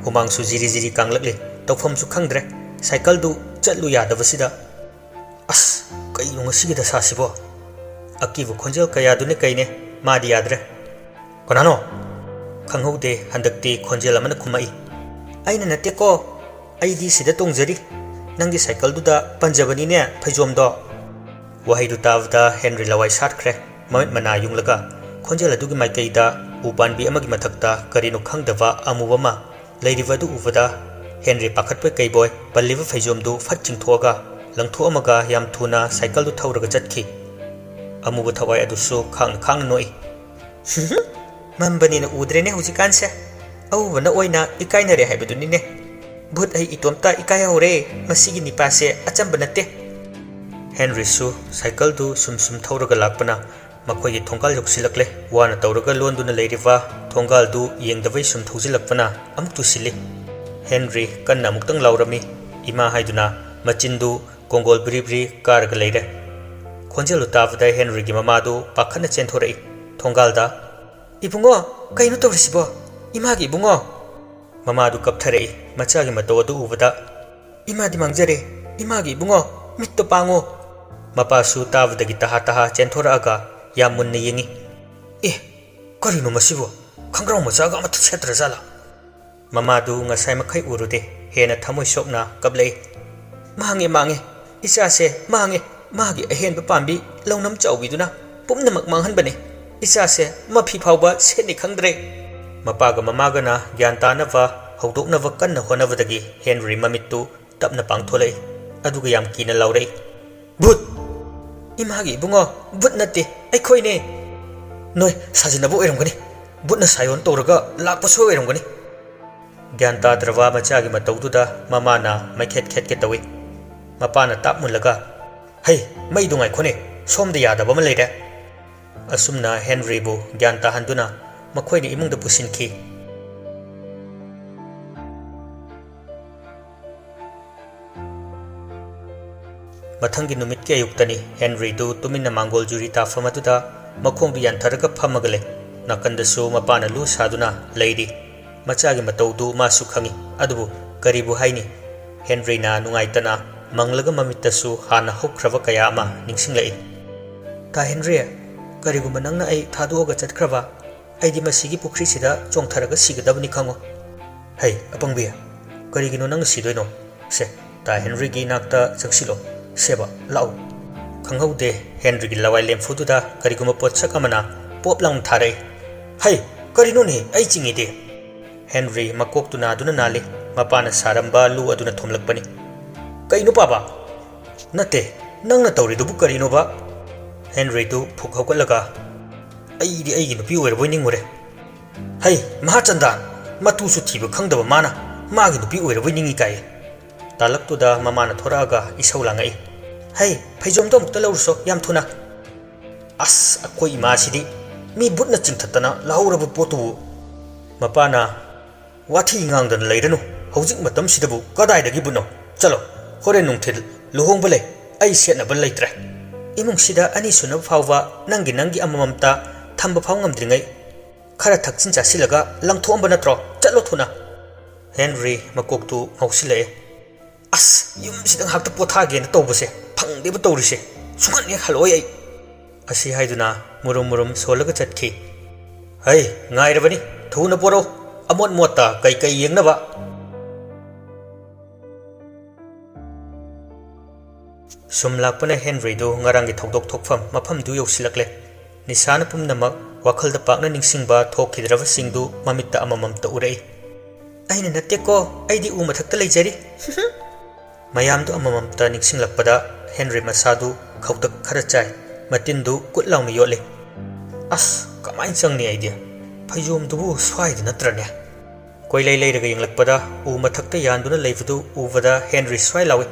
ꯍꯨꯃꯥꯡꯁꯨ ꯖꯤꯔꯤ ꯖꯤꯔꯤ ꯀꯥꯡꯂꯛꯂꯤ꯫ ꯇꯧꯐꯝꯁꯨ ꯈꯪꯗ꯭ꯔꯦ꯫ ꯁꯥꯏꯀꯜꯗꯨ ꯆꯠꯂꯨ ꯌꯥꯗꯕꯁꯤꯗ꯫ "ꯑꯁ, ꯀꯩꯅꯣ ꯉꯁꯤꯒꯤ ꯗꯁꯥꯁꯤꯕꯣ?" ꯑꯀꯤꯕ ꯈꯣꯟꯖꯦꯜ ꯀꯌꯥꯗꯨꯅ ꯀꯩꯅꯦ, ꯃꯥꯗꯤ ꯌꯥꯗ꯭ꯔꯦ꯫ "ꯀꯅꯥꯅꯣ?" ꯈꯪꯍꯧꯗꯦ, ꯍꯟꯗꯛꯇꯤ ꯈꯣꯟꯖꯦꯜ ꯑꯃꯅ ꯈꯨꯝꯃꯛꯏ, "ꯑꯩꯅ ꯅꯠꯇꯦꯀꯣ, ꯑꯩꯗꯤ ꯁꯤꯗ ꯇꯣꯡꯖꯔꯤ꯫ ꯅꯪꯒꯤ ꯁꯥꯏꯀꯜꯗꯨꯗ ꯄꯟꯖꯕꯅꯤꯅꯦ ꯐꯩꯖꯣꯝꯗꯣ"꯫ ꯋꯥꯍꯩꯗꯨ ꯇꯥꯕꯗ ꯍꯦꯟꯔꯤ ꯂꯋꯥꯏ ꯁꯥꯠꯈ꯭ꯔꯦ꯫ ꯃꯃꯤꯠ ꯃꯅꯥ ꯌꯨꯡꯂꯒ ꯈꯣꯟꯖꯦꯜ ꯑꯗꯨꯒꯤ ꯃꯥꯏꯀꯩꯗ ꯎ ꯄꯥꯟꯕꯤ ꯑꯃꯒꯤ ꯃꯊꯛꯇ ꯀꯔꯤꯅꯣ ꯈꯪꯗꯕ ꯑꯃꯨꯕ ꯑꯃ ꯂꯩꯔꯤꯕ ꯑꯗꯨ ꯎꯕꯗ ꯍꯦꯟꯔꯤ ꯄꯥꯈꯠꯄꯣꯏ ꯀꯩꯕꯣꯏ ꯄꯜꯂꯤꯕ ꯐꯩꯖꯣꯝꯗꯨ ꯐꯠ ꯆꯤꯡꯊꯣꯛꯑꯒ ꯂꯪꯊꯣꯛꯑꯝꯃꯒ ꯌꯥꯝ ꯊꯨꯅ ꯁꯥꯏꯀꯜꯗꯨ ꯊꯧꯔꯒ ꯆꯠꯈꯤ꯫ ꯑꯃꯨꯕ ꯊꯋꯥꯏ ꯑꯗꯨꯁꯨ ꯈꯥꯡꯅ ꯈꯥꯡꯅ ꯅꯣꯛꯏ꯫ "ꯃꯝꯕꯅꯤꯅ ꯎꯗ꯭ꯔꯦꯅꯦ ꯍꯧꯖꯤꯛꯀꯥꯟꯁꯦ꯫ ꯑꯎꯕꯅ ꯑꯣꯏꯅ ꯏꯀꯥꯏꯅꯔꯦ ꯍꯥꯏꯕꯗꯨꯅꯤꯅꯦ꯫ ꯚꯨꯠ, ꯑꯩ ꯏꯇꯣꯝꯇ ꯏꯀꯥꯏꯍꯧꯔꯦ꯫ ꯃꯁꯤꯒꯤ ꯅꯤꯄꯥꯁꯦ ꯑꯆꯝꯕ ꯅꯠꯇꯦ"꯫ ꯍꯦꯟꯔꯤꯁꯨ ꯁꯥꯏꯀꯜꯗꯨ ꯁꯨꯝ ꯁꯨꯝ ꯊꯧꯔꯒ ꯂꯥꯛꯄꯅ ꯃꯈꯣꯏꯒꯤ ꯊꯣꯡꯒꯥꯜ ꯌꯧꯁꯤꯜꯂꯛꯂꯦ꯫ ꯋꯥꯅ ꯇꯧꯔꯒ ꯂꯣꯟꯗꯨꯅ ꯂꯩꯔꯤꯕ ꯊꯣꯡꯒꯥꯜꯗꯨ ꯌꯦꯡꯗꯕꯩ ꯁꯨꯝ ꯊꯧꯖꯤꯜꯂꯛꯄꯅ ꯑꯃꯨꯛ ꯇꯨꯁꯤꯜꯂꯤ꯫ ꯍꯦꯟꯔꯤ ꯀꯟꯅ ꯑꯃꯨꯛꯇꯪ ꯂꯥꯎꯔꯝꯃꯤ, "ꯏꯃꯥ" ꯍꯥꯏꯗꯨꯅ꯫ ꯃꯆꯤꯟꯗꯨ ꯀꯣꯡꯒꯣꯜ ꯕ꯭ꯔꯤ ꯕ꯭ꯔꯤ ꯀꯥꯔꯒ ꯂꯩꯔꯦ꯫ ꯈꯣꯟꯖꯦꯜꯗꯨ ꯇꯥꯕꯗ ꯍꯦꯟꯔꯤꯒꯤ ꯃꯃꯥꯗꯨ ꯄꯥꯈꯠꯅ ꯆꯦꯟꯊꯣꯔꯛꯏ ꯊꯣꯡꯒꯥꯜꯗ꯫ "ꯏꯕꯨꯡꯉꯣ, ꯀꯩꯅꯣ ꯇꯧꯔꯤꯁꯤꯕꯣ? ꯏꯃꯥꯒꯤ ꯏꯕꯨꯡꯉꯣ!" ꯃꯃꯥꯗꯨ ꯀꯞꯊꯔꯛꯏ ꯃꯆꯥꯒꯤ ꯃꯇꯧ ꯑꯗꯨ ꯎꯕꯗ꯫ "ꯏꯃꯥꯗꯤ ꯃꯥꯡꯖꯔꯦ꯫ ꯏꯃꯥꯒꯤ ꯏꯕꯨꯡꯉꯣ, ꯃꯤꯠꯇꯣ ꯄꯥꯡꯉꯣ!" ꯃꯄꯥꯁꯨ ꯇꯥꯕꯗꯒꯤ ꯇꯍꯥ ꯇꯍꯥ ꯆꯦꯟꯊꯣꯔꯛꯑꯒ ꯌꯥꯝ ꯃꯨꯟꯅ ꯌꯦꯡꯉꯤ꯫ "ꯑꯦ, ꯀꯔꯤꯅꯣ ꯃꯁꯤꯕꯨ? ꯈꯪꯒ꯭ꯔꯥꯎ ꯃꯆꯥꯒ ꯑꯃꯠꯇ ꯁꯦꯠꯇ꯭ꯔꯖꯥꯠꯂꯥ?" ꯃꯃꯥꯗꯨ ꯉꯁꯥꯏ ꯃꯈꯩ ꯎꯔꯨꯗꯦ꯫ ꯍꯦꯟꯅ ꯊꯃꯣꯏ ꯁꯣꯛꯅ ꯀꯞꯂꯛꯏ꯫ "ꯃꯥꯡꯉꯦ, ꯃꯥꯡꯉꯦ꯫ ꯏꯆꯥꯁꯦ ꯃꯥꯡꯉꯦ꯫ ꯃꯥꯒꯤ ꯑꯍꯦꯟꯕ ꯄꯥꯝꯕꯤ ꯂꯧꯅꯝ ꯆꯥꯎꯕꯤꯗꯨꯅ ꯄꯨꯝꯅꯃꯛ ꯃꯥꯡꯍꯟꯕꯅꯦ꯫ ꯏꯆꯥꯁꯦ ꯃꯐꯤ ꯐꯥꯎꯕ ꯁꯦꯠꯅꯤ ꯈꯪꯗ꯭ꯔꯦ"꯫ ꯃꯄꯥꯒ ꯃꯃꯥꯒꯅ ꯒ꯭ꯌꯥꯟ ꯇꯥꯅꯕ ꯍꯧꯗꯣꯛꯅꯕ ꯀꯟꯅ ꯍꯣꯠꯅꯕꯗꯒꯤ ꯍꯦꯟꯔꯤ ꯃꯃꯤꯠꯇꯨ ꯇꯞꯅ ꯄꯥꯡꯊꯣꯛꯂꯛꯏ꯫ ꯑꯗꯨꯒ ꯌꯥꯝ ꯀꯤꯅ ꯂꯥꯎꯔꯛꯏ꯫ "ꯚꯨꯠ! ꯏꯃꯥꯒꯤ ꯏꯕꯨꯡꯉꯣ, ꯚꯨꯠ ꯅꯠꯇꯦ, ꯑꯩꯈꯣꯏꯅꯦ꯫ ꯅꯣꯏ ꯁꯥꯖꯤꯟꯅꯕ ꯑꯣꯏꯔꯝꯒꯅꯤ꯫ ꯚꯨꯠꯅ ꯁꯥꯏꯑꯣꯟ ꯇꯧꯔꯒ ꯂꯥꯛꯄ ꯁꯣꯏ ꯑꯣꯏꯔꯝꯒꯅꯤ꯫" ꯒ꯭ꯌꯥꯟ ꯇꯥꯗ꯭ꯔꯕ ꯃꯆꯥꯒꯤ ꯃꯇꯧꯗꯨꯗ ꯃꯃꯥꯅ ꯃꯩꯈꯦꯠ ꯈꯦꯠꯀꯦ ꯇꯧꯏ꯫ ꯃꯄꯥꯅ ꯇꯥꯞ ꯃꯨꯜꯂꯒ, "ꯍꯩ, ꯃꯩꯗꯨ ꯉꯥꯏꯈꯣꯅꯦ, ꯁꯣꯝꯗ ꯌꯥꯗꯕ ꯑꯃ ꯂꯩꯔꯦ꯫" ꯑꯁꯨꯝꯅ ꯍꯦꯟꯔꯤꯕꯨ ꯒ꯭ꯌꯥꯟ ꯇꯥꯍꯟꯗꯨꯅ ꯃꯈꯣꯏꯅ ꯏꯃꯨꯡꯗ ꯄꯨꯁꯤꯟꯈꯤ꯫ ꯃꯊꯪꯒꯤ ꯅꯨꯃꯤꯠꯀꯤ ꯑꯌꯨꯛꯇꯅꯤ꯫ ꯍꯦꯟꯔꯤꯗꯨ ꯇꯨꯃꯤꯟꯅ ꯃꯥꯡꯒꯣꯜ ꯖꯨꯔꯤ ꯇꯥꯐꯝ ꯑꯗꯨꯗ ꯃꯈꯣꯡꯗꯨ ꯌꯥꯟꯊꯔꯒ ꯐꯝꯃꯒ ꯂꯩ꯫ ꯅꯥꯀꯟꯗꯁꯨ ꯃꯄꯥꯅ ꯂꯨ ꯁꯥꯗꯨꯅ ꯂꯩꯔꯤ꯫ ꯃꯆꯥꯒꯤ ꯃꯇꯧꯗꯨ ꯃꯥꯁꯨ ꯈꯪꯏ, ꯑꯗꯨꯕꯨ ꯀꯔꯤꯕꯨ ꯍꯥꯏꯅꯤ? ꯍꯦꯟꯔꯤꯅ ꯅꯨꯡꯉꯥꯏꯇꯅ ꯃꯪꯂꯒ ꯃꯃꯤꯠꯇꯁꯨ ꯍꯥꯟꯅ ꯍꯧꯈ꯭ꯔꯕ ꯀꯌꯥ ꯑꯃ ꯅꯤꯡꯁꯤꯡꯂꯛꯏ꯫ "ꯇꯥ ꯍꯦꯟꯔꯤ, ꯀꯔꯤꯒꯨꯝꯕ ꯅꯪꯅ ꯑꯩ ꯊꯥꯗꯣꯛꯑꯒ ꯆꯠꯈ꯭ꯔꯕ, ꯑꯩꯗꯤ ꯃꯁꯤꯒꯤ ꯄꯨꯈ꯭ꯔꯤꯁꯤꯗ ꯆꯣꯡꯊꯔꯒ ꯁꯤꯒꯗꯕꯅꯤ ꯈꯪꯉꯨ꯫" "ꯍꯩ, ꯑꯄꯪꯕꯤ, ꯀꯔꯤꯒꯤꯅꯣ ꯅꯪꯅ ꯁꯤꯗꯣꯏꯅꯣ? ꯁꯦ, ꯇꯥ ꯍꯦꯟꯔꯤꯒꯤ ꯏꯅꯥꯛꯇ ꯆꯪꯁꯤꯜꯂꯣ꯫ ꯁꯦꯕ, ꯂꯥꯛꯎ꯫" ꯈꯪꯍꯧꯗꯦ, ꯍꯦꯟꯔꯤꯒꯤ ꯂꯋꯥꯏ ꯂꯦꯝꯐꯨꯗꯨꯗ ꯀꯔꯤꯒꯨꯝꯕ ꯄꯣꯠꯁꯛ ꯑꯃꯅ ꯄꯣꯞ ꯂꯥꯎꯅ ꯊꯥꯔꯛꯏ꯫ "ꯍꯩ, ꯀꯔꯤꯅꯣꯅꯦ? ꯑꯩ ꯆꯤꯡꯉꯤꯗꯤ!" ꯍꯦꯟꯔꯤ ꯃꯀꯣꯛꯇꯨ ꯅꯥꯗꯨꯅ ꯅꯥꯜꯂꯤ꯫ ꯃꯄꯥꯅ ꯁꯥꯔꯝꯕ ꯂꯨ ꯑꯗꯨꯅ ꯊꯣꯝꯂꯛꯄꯅꯤ꯫ "ꯀꯩꯅꯣ, ꯄꯥꯕ?" "ꯅꯠꯇꯦ, ꯅꯪꯅ ꯇꯧꯔꯤꯗꯨꯕꯨ ꯀꯔꯤꯅꯣꯕ?" ꯍꯦꯟꯔꯤꯗꯨ ꯐꯨꯛ ꯍꯧꯒꯠꯂꯒ, "ꯑꯩꯗꯤ ꯑꯩꯒꯤ ꯅꯨꯄꯤ ꯑꯣꯏꯔꯕꯣꯏ ꯅꯤꯡꯉꯨꯔꯦ꯫ ꯍꯩ, ꯃꯍꯥꯆꯟꯗꯥꯟ, ꯃꯇꯨꯁꯨ ꯊꯤꯕ ꯈꯪꯗꯕ ꯃꯥꯅ ꯃꯥꯒꯤ ꯅꯨꯄꯤ ꯑꯣꯏꯔꯕꯣꯏ ꯅꯤꯡꯉꯤ ꯀꯥꯏ꯫" ꯇꯥꯂꯛꯇꯨꯗ ꯃꯃꯥꯅ ꯊꯣꯔꯛꯑꯒ ꯏꯁꯧ ꯂꯥꯡꯉꯛꯏ꯫ "ꯍꯩ, ꯐꯩꯖꯣꯝꯗꯣ ꯑꯃꯨꯛꯇ ꯂꯧꯔꯨꯁꯣ, ꯌꯥꯝ ꯊꯨꯅ꯫" "ꯑꯁ, ꯑꯩꯈꯣꯏ ꯏꯃꯥꯁꯤꯗꯤ ꯃꯤ ꯕꯨꯠꯅ ꯆꯤꯡꯊꯠꯇꯅ ꯂꯧꯍꯧꯔꯕ ꯄꯣꯠꯇꯨꯕꯨ꯫" ꯃꯄꯥꯅ, "ꯋꯥꯊꯤ ꯉꯥꯡꯗꯅ ꯂꯩꯔꯅꯨ꯫ ꯍꯧꯖꯤꯛ ꯃꯇꯝꯁꯤꯗꯕꯨ ꯀꯗꯥꯏꯗꯒꯤ ꯕꯨꯠꯅꯣ? ꯆꯠꯂꯣ, ꯍꯣꯔꯦꯟ ꯅꯨꯡꯊꯤꯜ ꯂꯨꯍꯣꯡꯕ ꯂꯩ, ꯑꯩ ꯁꯦꯠꯅꯕ ꯂꯩꯇ꯭ꯔꯦ꯫" "ꯏꯃꯨꯡꯁꯤꯗ ꯑꯅꯤꯁꯨꯅꯕ ꯐꯥꯎꯕ ꯅꯪꯒꯤ ꯅꯪꯒꯤ ꯑꯃꯃꯝꯇ ꯊꯝꯕ ꯐꯥꯎ ꯉꯝꯗ꯭ꯔꯤꯉꯩ ꯈꯔ ꯊꯛꯆꯤꯟ ꯆꯥꯁꯤꯜꯂꯒ ꯂꯪꯊꯣꯛꯑꯝꯕ ꯅꯠꯇ꯭ꯔꯣ? ꯆꯠꯂꯣ ꯊꯨꯅ꯫" ꯍꯦꯟꯔꯤ ꯃꯀꯣꯛꯇꯨ ꯉꯥꯎꯁꯤꯜꯂꯛꯑꯦ꯫ "ꯑꯁ, ꯌꯨꯝꯁꯤꯗ ꯉꯥꯏꯍꯥꯛꯇ ꯄꯣꯊꯥꯒꯦꯅ ꯇꯧꯕꯁꯦ ꯐꯪꯗꯦꯕ ꯇꯧꯔꯤꯁꯦ꯫ ꯁꯨꯡꯍꯟ ꯍꯦꯛ ꯍꯜꯂꯛꯑꯣꯏ ꯑꯩ꯫" ꯑꯁꯤ ꯍꯥꯏꯗꯨꯅ ꯃꯨꯔꯨꯝ ꯃꯨꯔꯨꯝ ꯁꯣꯜꯂꯒ ꯆꯠꯈꯤ꯫ "ꯍꯩ, ꯉꯥꯏꯔꯕꯅꯤ, ꯊꯨꯅ ꯄꯣꯔꯛꯎ, ꯑꯃꯣꯠ ꯃꯣꯠꯇ ꯀꯩꯀꯩ ꯌꯦꯡꯅꯕ꯫" ꯁꯨꯝ ꯂꯥꯛꯄꯅ ꯍꯦꯟꯔꯤꯗꯨ ꯉꯔꯥꯡꯒꯤ ꯊꯧꯗꯣꯛ ꯊꯣꯛꯐꯝ ꯃꯐꯝꯗꯨ ꯌꯧꯁꯤꯜꯂꯛꯂꯦ꯫ ꯅꯤꯁꯥꯅ ꯄꯨꯝꯅꯃꯛ ꯋꯥꯈꯜꯗ ꯄꯥꯛꯅ ꯅꯤꯡꯁꯤꯡꯕ ꯊꯣꯛꯈꯤꯗ꯭ꯔꯕꯁꯤꯡꯗꯨ ꯃꯃꯤꯠꯇ ꯑꯃꯃꯝꯇ ꯎꯔꯛꯏ꯫ "ꯑꯩꯅ ꯅꯠꯇꯦꯀꯣ, ꯑꯩꯗꯤ ꯎ ꯃꯊꯛꯇ ꯂꯩꯖꯔꯤ꯫" ꯃꯌꯥꯝꯗꯨ ꯑꯃꯃꯝꯇ ꯅꯤꯡꯁꯤꯡꯂꯛꯄꯗ ꯍꯦꯟꯔꯤ ꯃꯁꯥꯗꯨ ꯈꯧꯇꯛ ꯈꯔ ꯆꯥꯏ꯫ ꯃꯇꯤꯟꯗꯨ ꯀꯨꯠ ꯂꯥꯎꯅ ꯌꯣꯠꯂꯤ꯫ "ꯑꯁ, ꯀꯃꯥꯏꯅ ꯆꯪꯅꯤ ꯑꯩꯗꯤ? ꯐꯩꯖꯣꯝꯗꯨꯕꯨ ꯁ꯭ꯋꯥꯏꯗ ꯅꯠꯇ꯭ꯔꯅꯦ?" ꯀꯣꯏꯂꯩ ꯂꯩꯔꯒ ꯌꯦꯡꯂꯛꯄꯗ ꯎ ꯃꯊꯛꯇ ꯌꯥꯟꯗꯨꯅ ꯂꯩꯕꯗꯨ ꯎꯕꯗ ꯍꯦꯟꯔꯤ ꯁ꯭ꯋꯥꯏ ꯂꯥꯎꯏ꯫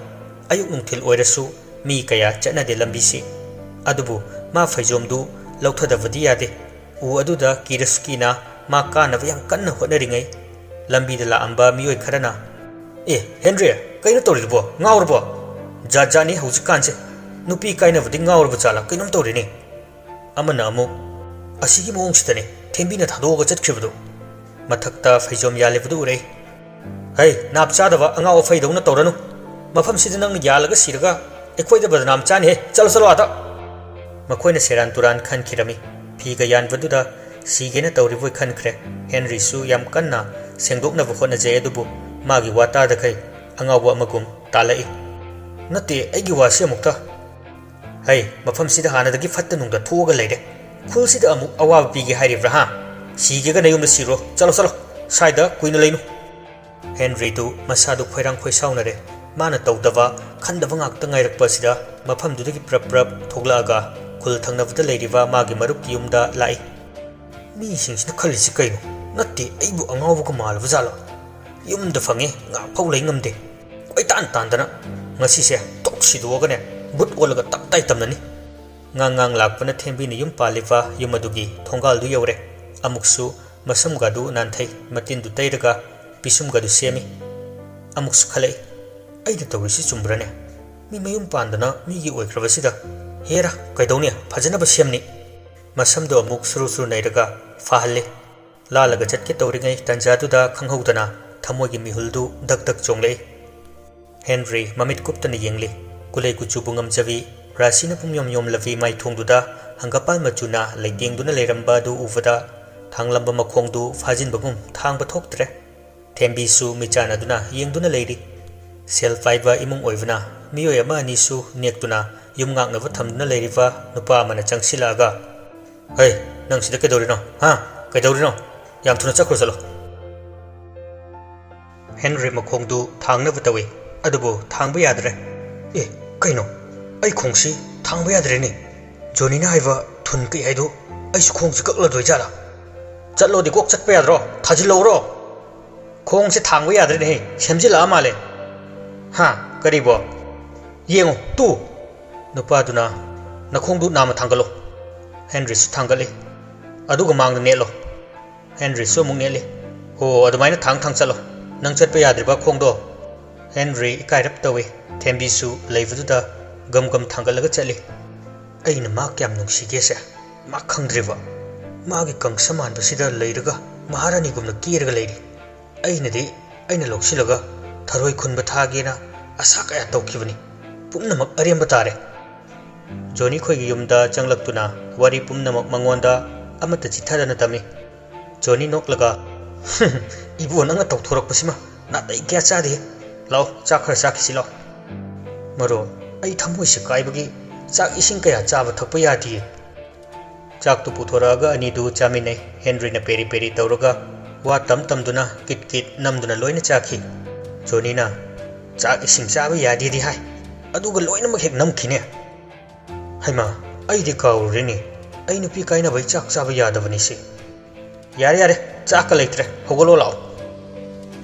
ꯑꯌꯨꯛ ꯅꯨꯡꯊꯤꯜ ꯑꯣꯏꯔꯁꯨ ꯃꯤ ꯀꯌꯥ ꯆꯠꯅꯗꯦ ꯂꯝꯕꯤꯁꯤ꯫ ꯑꯗꯨꯕꯨ ꯃꯥ ꯐꯩꯖꯣꯝꯗꯨ ꯂꯧꯊꯗꯕꯗꯤ ꯌꯥꯗꯦ꯫ ꯎ ꯑꯗꯨꯗ ꯀꯤꯔꯁꯨ ꯀꯤꯅ ꯃꯥ ꯀꯥꯅꯕ ꯌꯥꯝ ꯀꯟꯅ ꯍꯣꯠꯅꯔꯤꯉꯩ, ꯂꯝꯕꯤꯗ ꯂꯥꯛꯑꯝꯕ ꯃꯤꯑꯣꯏ ꯈꯔꯅ, "ꯑꯦ, ꯍꯦꯟꯔꯤ, ꯀꯩꯅꯣ ꯇꯧꯔꯤꯗꯨꯕꯣ? ꯉꯥꯎꯔꯕꯣ? ꯖꯥꯠ ꯖꯥꯠꯅꯤ ꯍꯧꯖꯤꯛꯀꯥꯟꯁꯦ꯫ ꯅꯨꯄꯤ ꯀꯥꯏꯅꯕꯗꯤ ꯉꯥꯎꯔꯕ ꯖꯥꯠꯂꯥ? ꯀꯩꯅꯣꯝ ꯇꯧꯔꯤꯅꯦ"꯫ ꯑꯃꯅ ꯑꯃꯨꯛ, "ꯑꯁꯤꯒꯤ ꯃꯑꯣꯡꯁꯤꯗꯅꯦ ꯊꯦꯝꯕꯤꯅ ꯊꯥꯗꯣꯛꯑꯒ ꯆꯠꯈ꯭ꯔꯤꯕꯗꯨ"꯫ ꯃꯊꯛꯇ ꯐꯩꯖꯣꯝ ꯌꯥꯜꯂꯤꯕꯗꯨ ꯎꯔꯛꯏ꯫ "ꯍꯩ, ꯅꯥꯞ ꯆꯥꯗꯕ ꯑꯉꯥꯎ ꯑꯐꯩꯗꯧꯅ ꯇꯧꯔꯅꯨ꯫ ꯃꯐꯝꯁꯤꯗ ꯅꯪꯅ ꯌꯥꯜꯂꯒ ꯁꯤꯔꯒ ꯑꯩꯈꯣꯏꯗ ꯕꯗꯅꯥꯝ ꯆꯥꯅꯤꯍꯦ꯫ ꯆꯠꯂꯣ, ꯆꯠꯂꯣ ꯑꯥꯗ!" ꯃꯈꯣꯏꯅ ꯁꯦꯔꯥꯟ ꯇꯨꯔꯥꯟ ꯈꯟꯈꯤꯔꯝꯃꯤ꯫ ꯐꯤꯒ ꯌꯥꯟꯕꯗꯨꯗ ꯁꯤꯒꯦꯅ ꯇꯧꯔꯤꯕꯣꯏ ꯈꯟꯈ꯭ꯔꯦ꯫ ꯍꯦꯟꯔꯤꯁꯨ ꯌꯥꯝ ꯀꯟꯅ ꯁꯦꯡꯗꯣꯛꯅꯕ ꯍꯣꯠꯅꯖꯩ, ꯑꯗꯨꯕꯨ ꯃꯥꯒꯤ ꯋꯥ ꯇꯥꯗꯈꯩ ꯑꯉꯥꯎꯕ ꯑꯃꯒꯨꯝ ꯇꯥꯜꯂꯛꯏ꯫ "ꯅꯠꯇꯦ, ꯑꯩꯒꯤ ꯋꯥꯁꯤ ꯑꯃꯨꯛꯇ"꯫ "ꯍꯩ, ꯃꯐꯝꯁꯤꯗ ꯍꯥꯟꯅꯗꯒꯤ ꯐꯠꯇ ꯅꯨꯡꯗ ꯊꯣꯛꯑꯒ ꯂꯩꯔꯦ꯫ ꯈꯨꯜꯁꯤꯗ ꯑꯃꯨꯛ ꯑꯋꯥꯕ ꯄꯤꯒꯦ ꯍꯥꯏꯔꯤꯕ꯭ꯔꯥ, ꯍꯥ? ꯁꯤꯒꯦꯒ ꯅꯌꯨꯝꯗ ꯁꯤꯔꯣ꯫ ꯆꯠꯂꯣ, ꯆꯠꯂꯣ꯫ ꯁ꯭ꯋꯥꯏꯗ ꯀꯨꯏꯅ ꯂꯩꯅꯨ"꯫ ꯍꯦꯟꯔꯤꯗꯨ ꯃꯁꯥꯗꯨ ꯈꯣꯏꯔꯥꯡ ꯈꯣꯏꯁꯥꯎꯅꯔꯦ꯫ ꯃꯥꯅ ꯇꯧꯗꯕ, ꯈꯟꯗꯕ ꯉꯥꯛꯇ ꯉꯥꯏꯔꯛꯄ ꯑꯁꯤꯗ ꯃꯐꯝꯗꯨꯗꯒꯤ ꯄ꯭ꯔꯞ ꯄ꯭ꯔꯞ ꯊꯣꯛꯂꯛꯑꯒ ꯈꯨꯜ ꯊꯪꯅꯕꯗ ꯂꯩꯔꯤꯕ ꯃꯥꯒꯤ ꯃꯔꯨꯞꯀꯤ ꯌꯨꯝꯗ ꯂꯥꯛꯏ꯫ "ꯃꯤꯁꯤꯡꯁꯤꯅ ꯈꯜꯂꯤꯁꯤ ꯀꯩꯅꯣ? ꯅꯠꯇꯦ, ꯑꯩꯕꯨ ꯑꯉꯥꯎꯕꯒ ꯃꯥꯜꯂꯕ ꯖꯥꯠꯂꯣ? ꯌꯨꯝꯗ ꯐꯪꯉꯦ, ꯉꯥꯏꯍꯥꯛ ꯐꯥꯎ ꯂꯩ ꯉꯝꯗꯦ꯫ ꯀꯣꯏꯇꯥꯟ ꯇꯥꯟꯗꯅ ꯉꯁꯤꯁꯦ ꯊꯣꯛ ꯁꯤꯗꯣꯛꯑꯒꯅꯦ ꯕꯨꯠ ꯑꯣꯜꯂꯒ ꯇꯞ ꯇꯥꯏ ꯇꯝꯅꯅꯤ"꯫ ꯉꯥꯡ ꯉꯥꯡ ꯂꯥꯛꯄꯅ ꯊꯦꯝꯕꯤꯅ ꯌꯨꯝ ꯄꯥꯜꯂꯤꯕ ꯌꯨꯝ ꯑꯗꯨꯒꯤ ꯊꯣꯡꯒꯥꯜꯗꯨ ꯌꯧꯔꯦ꯫ ꯑꯃꯨꯛꯁꯨ ꯃꯁꯝꯒꯗꯨ ꯅꯥꯟꯊꯩ, ꯃꯇꯤꯟꯗꯨ ꯇꯩꯔꯒ ꯄꯤꯁꯨꯝꯒꯗꯨ ꯁꯦꯝꯃꯤ꯫ ꯑꯃꯨꯛꯁꯨ ꯈꯜꯂꯛꯏ, "ꯑꯩꯅ ꯇꯧꯔꯤꯁꯤ ꯆꯨꯝꯕ꯭ꯔꯅꯦ? ꯃꯤ ꯃꯌꯨꯝ ꯄꯥꯟꯗꯅ ꯃꯤꯒꯤ ꯑꯣꯏꯈ꯭ꯔꯕꯁꯤꯗ, ꯍꯦꯔꯥ, ꯀꯩꯗꯧꯅꯤ, ꯐꯖꯅꯕ ꯁꯦꯝꯅꯤ"꯫ ꯃꯁꯝꯗꯣ ꯑꯃꯨꯛ ꯁꯨꯔꯨ ꯁꯨꯔꯨ ꯅꯩꯔꯒ ꯐꯥꯍꯜꯂꯤ꯫ ꯂꯥꯜꯂꯒ ꯆꯠꯀꯦ ꯇꯧꯔꯤꯉꯩ ꯇꯟꯖꯥꯗꯨꯗ ꯈꯪꯍꯧꯗꯅ ꯊꯃꯣꯏꯒꯤ ꯃꯤꯍꯨꯜꯗꯨ ꯗꯛ ꯗꯛ ꯆꯣꯡꯂꯛꯏ꯫ ꯍꯦꯟꯔꯤ ꯃꯃꯤꯠ ꯀꯨꯞꯇꯅ ꯌꯦꯡꯂꯤ꯫ ꯀꯨꯂꯩ ꯀꯨꯆꯨꯕꯨ ꯉꯝꯖꯕꯤ, ꯔꯥꯁꯤꯅ ꯄꯨꯝꯌꯣꯝ ꯌꯣꯝꯂꯕꯤ ꯃꯥꯏꯊꯣꯡꯗꯨꯗ ꯍꯪꯒꯄꯥꯜ ꯃꯆꯨꯅ ꯂꯩꯇꯦꯡꯗꯨꯅ ꯂꯩꯔꯝꯕ ꯑꯗꯨ ꯎꯕꯗ ꯊꯥꯡꯂꯝꯕ ꯃꯈꯣꯡꯗꯨ ꯐꯥꯖꯤꯟꯕꯒꯨꯝ ꯊꯥꯡꯕ ꯊꯣꯛꯇ꯭ꯔꯦ꯫ ꯊꯦꯝꯕꯤꯁꯨ ꯃꯤꯠꯆꯥꯟꯅꯗꯨꯅ ꯌꯦꯡꯗꯨꯅ ꯂꯩꯔꯤ꯫ ꯁꯦꯜ ꯄꯥꯏꯕ ꯏꯃꯨꯡ ꯑꯣꯏꯕꯅ ꯃꯤꯑꯣꯏ ꯑꯃ ꯑꯅꯤꯁꯨ ꯅꯦꯛꯇꯨꯅ ꯌꯨꯝ ꯉꯥꯛꯅꯕ ꯊꯝꯗꯨꯅ ꯂꯩꯔꯤꯕ ꯅꯨꯄꯥ ꯑꯃꯅ ꯆꯪꯁꯤꯜꯂꯛꯑꯒ, "ꯍꯩ, ꯅꯪ ꯁꯤꯗ ꯀꯩꯗꯧꯔꯤꯅꯣ? ꯍꯥ? ꯀꯩꯗꯧꯔꯤꯅꯣ? ꯌꯥꯝ ꯊꯨꯅ ꯆꯠꯈ꯭ꯔꯣ, ꯆꯠꯂꯣ!" ꯍꯦꯟꯔꯤ ꯃꯈꯣꯡꯗꯨ ꯊꯥꯡꯅꯕ ꯇꯧꯏ, ꯑꯗꯨꯕꯨ ꯊꯥꯡꯕ ꯌꯥꯗ꯭ꯔꯦ꯫ "ꯑꯦ, ꯀꯩꯅꯣ? ꯑꯩ ꯈꯣꯡꯁꯤ ꯊꯥꯡꯕ ꯌꯥꯗ꯭ꯔꯦꯅꯦ꯫ ꯖꯣꯅꯤꯅ ꯍꯥꯏꯕ ꯊꯨꯟ ꯀꯛꯏ ꯍꯥꯏꯗꯨ ꯑꯩꯁꯨ ꯈꯣꯡꯁꯤ ꯀꯛꯂꯗꯣꯏ ꯖꯥꯠꯂꯥ? ꯆꯠꯂꯣꯗꯤ ꯀꯣꯛ ꯆꯠꯄ ꯌꯥꯗ꯭ꯔꯣ? ꯊꯥꯖꯤꯜꯂꯧꯔꯣ꯫ ꯈꯣꯡꯁꯦ ꯊꯥꯡꯕ ꯌꯥꯗ꯭ꯔꯦꯅꯦꯍꯦ, ꯁꯦꯝꯖꯤꯜꯂꯛꯑ ꯃꯥꯜꯂꯦ꯫ ꯍꯥ? ꯀꯔꯤꯕꯣ? ꯌꯦꯡꯉꯨ ꯇꯨ꯫ ꯅꯨꯄꯥꯗꯨꯅ, "ꯅꯈꯣꯡꯗꯨ ꯅꯥꯝꯃ ꯊꯥꯡꯒꯠꯂꯣ꯫" ꯍꯦꯟꯔꯤꯁꯨ ꯊꯥꯡꯒꯠꯂꯤ꯫ "ꯑꯗꯨꯒ ꯃꯥꯡꯗ ꯅꯦꯠꯂꯣ꯫" ꯍꯦꯟꯔꯤꯁꯨ ꯑꯃꯨꯛ ꯅꯦꯠꯂꯤ꯫ "ꯍꯣ, ꯑꯗꯨꯃꯥꯏꯅ ꯊꯥꯡ ꯊꯥꯡ ꯆꯠꯂꯣ꯫ ꯅꯪ ꯆꯠꯄ ꯌꯥꯗ꯭ꯔꯤꯕ ꯈꯣꯡꯗꯣ?" ꯍꯦꯟꯔꯤ ꯏꯀꯥꯏꯔꯞ ꯇꯧꯏ꯫ ꯊꯦꯝꯕꯤꯁꯨ ꯂꯩꯕꯗꯨꯗ ꯒꯝ ꯒꯝ ꯊꯥꯡꯒꯠꯂꯒ ꯆꯠꯂꯤ꯫ ꯑꯩꯅ ꯃꯥ ꯀꯌꯥꯝ ꯅꯨꯡꯁꯤꯒꯦꯁꯦ ꯃꯥ ꯈꯪꯗ꯭ꯔꯤꯕ꯫ ꯃꯥꯒꯤ ꯀꯪꯁ ꯃꯥꯟꯕꯁꯤꯗ ꯂꯩꯔꯒ ꯃꯍꯥꯔꯥꯅꯤꯒꯨꯝꯅ ꯀꯦꯔꯒ ꯂꯩꯔꯤ꯫ ꯑꯩꯅꯗꯤ ꯑꯩꯅ ꯂꯧꯁꯤꯜꯂꯒ ꯊꯔꯣꯏ ꯈꯨꯟꯕ ꯊꯥꯒꯦꯅ ꯑꯁꯥ ꯀꯌꯥ ꯇꯧꯈꯤꯕꯅꯤ꯫ ꯄꯨꯝꯅꯃꯛ ꯑꯔꯦꯝꯕ ꯇꯥꯔꯦ꯫ ꯖꯣꯅꯤ ꯈꯣꯏꯒꯤ ꯌꯨꯝꯗ ꯆꯪꯂꯛꯇꯨꯅ ꯋꯥꯔꯤ ꯄꯨꯝꯅꯃꯛ ꯃꯉꯣꯟꯗ ꯑꯃꯠꯇ ꯆꯤꯠꯊꯗꯅ ꯇꯝꯃꯤ꯫ ꯖꯣꯅꯤ ꯅꯣꯛꯂꯒ, "ꯏꯕꯣ, ꯅꯪꯅ ꯇꯧꯊꯣꯔꯛꯄꯁꯤꯃ ꯅꯥꯇꯩ ꯀꯌꯥ ꯆꯥꯗꯦ꯫ ꯂꯥꯛꯑꯣ, ꯆꯥꯛ ꯈꯔ ꯆꯥꯈꯤꯁꯤ ꯂꯥꯛꯑꯣ꯫" "ꯃꯔꯣ, ꯑꯩ ꯊꯃꯣꯏꯁꯦ ꯀꯥꯏꯕꯒꯤ ꯆꯥꯛ ꯏꯁꯤꯡ ꯀꯌꯥ ꯆꯥꯕ ꯊꯛꯄ ꯌꯥꯗꯤꯌꯦ꯫" ꯆꯥꯛꯇꯨ ꯄꯨꯊꯣꯔꯛꯑꯒ ꯑꯅꯤꯗꯨ ꯆꯥꯃꯤꯟꯅꯩ꯫ ꯍꯦꯟꯔꯤꯅ ꯄꯦꯔꯤ ꯄꯦꯔꯤ ꯇꯧꯔꯒ ꯋꯥ ꯇꯝ ꯇꯝꯗꯨꯅ ꯀꯤꯠ ꯀꯤꯠ ꯅꯝꯗꯨꯅ ꯂꯣꯏꯅ ꯆꯥꯈꯤ꯫ ꯖꯣꯅꯤꯅ, "ꯆꯥꯛ ꯏꯁꯤꯡ ꯆꯥꯕ ꯌꯥꯗꯦꯗꯤ ꯍꯥꯏ, ꯑꯗꯨꯒ ꯂꯣꯏꯅꯃꯛ ꯍꯦꯛ ꯅꯝꯈꯤꯅꯦ꯫ ꯍꯩꯃꯥ, ꯑꯩꯗꯤ ꯀꯥꯎꯔꯨꯔꯦꯅꯦ꯫ ꯑꯩ ꯅꯨꯄꯤ ꯀꯥꯏꯅꯕꯩ ꯆꯥꯛ ꯆꯥꯕ ꯌꯥꯗꯕꯅꯤꯁꯦ꯫ ꯌꯥꯔꯦ, ꯌꯥꯔꯦ, ꯆꯥꯛꯀ ꯂꯩꯇ꯭ꯔꯦ, ꯍꯧꯒꯠꯂꯣ ꯂꯥꯛꯑꯣ꯫"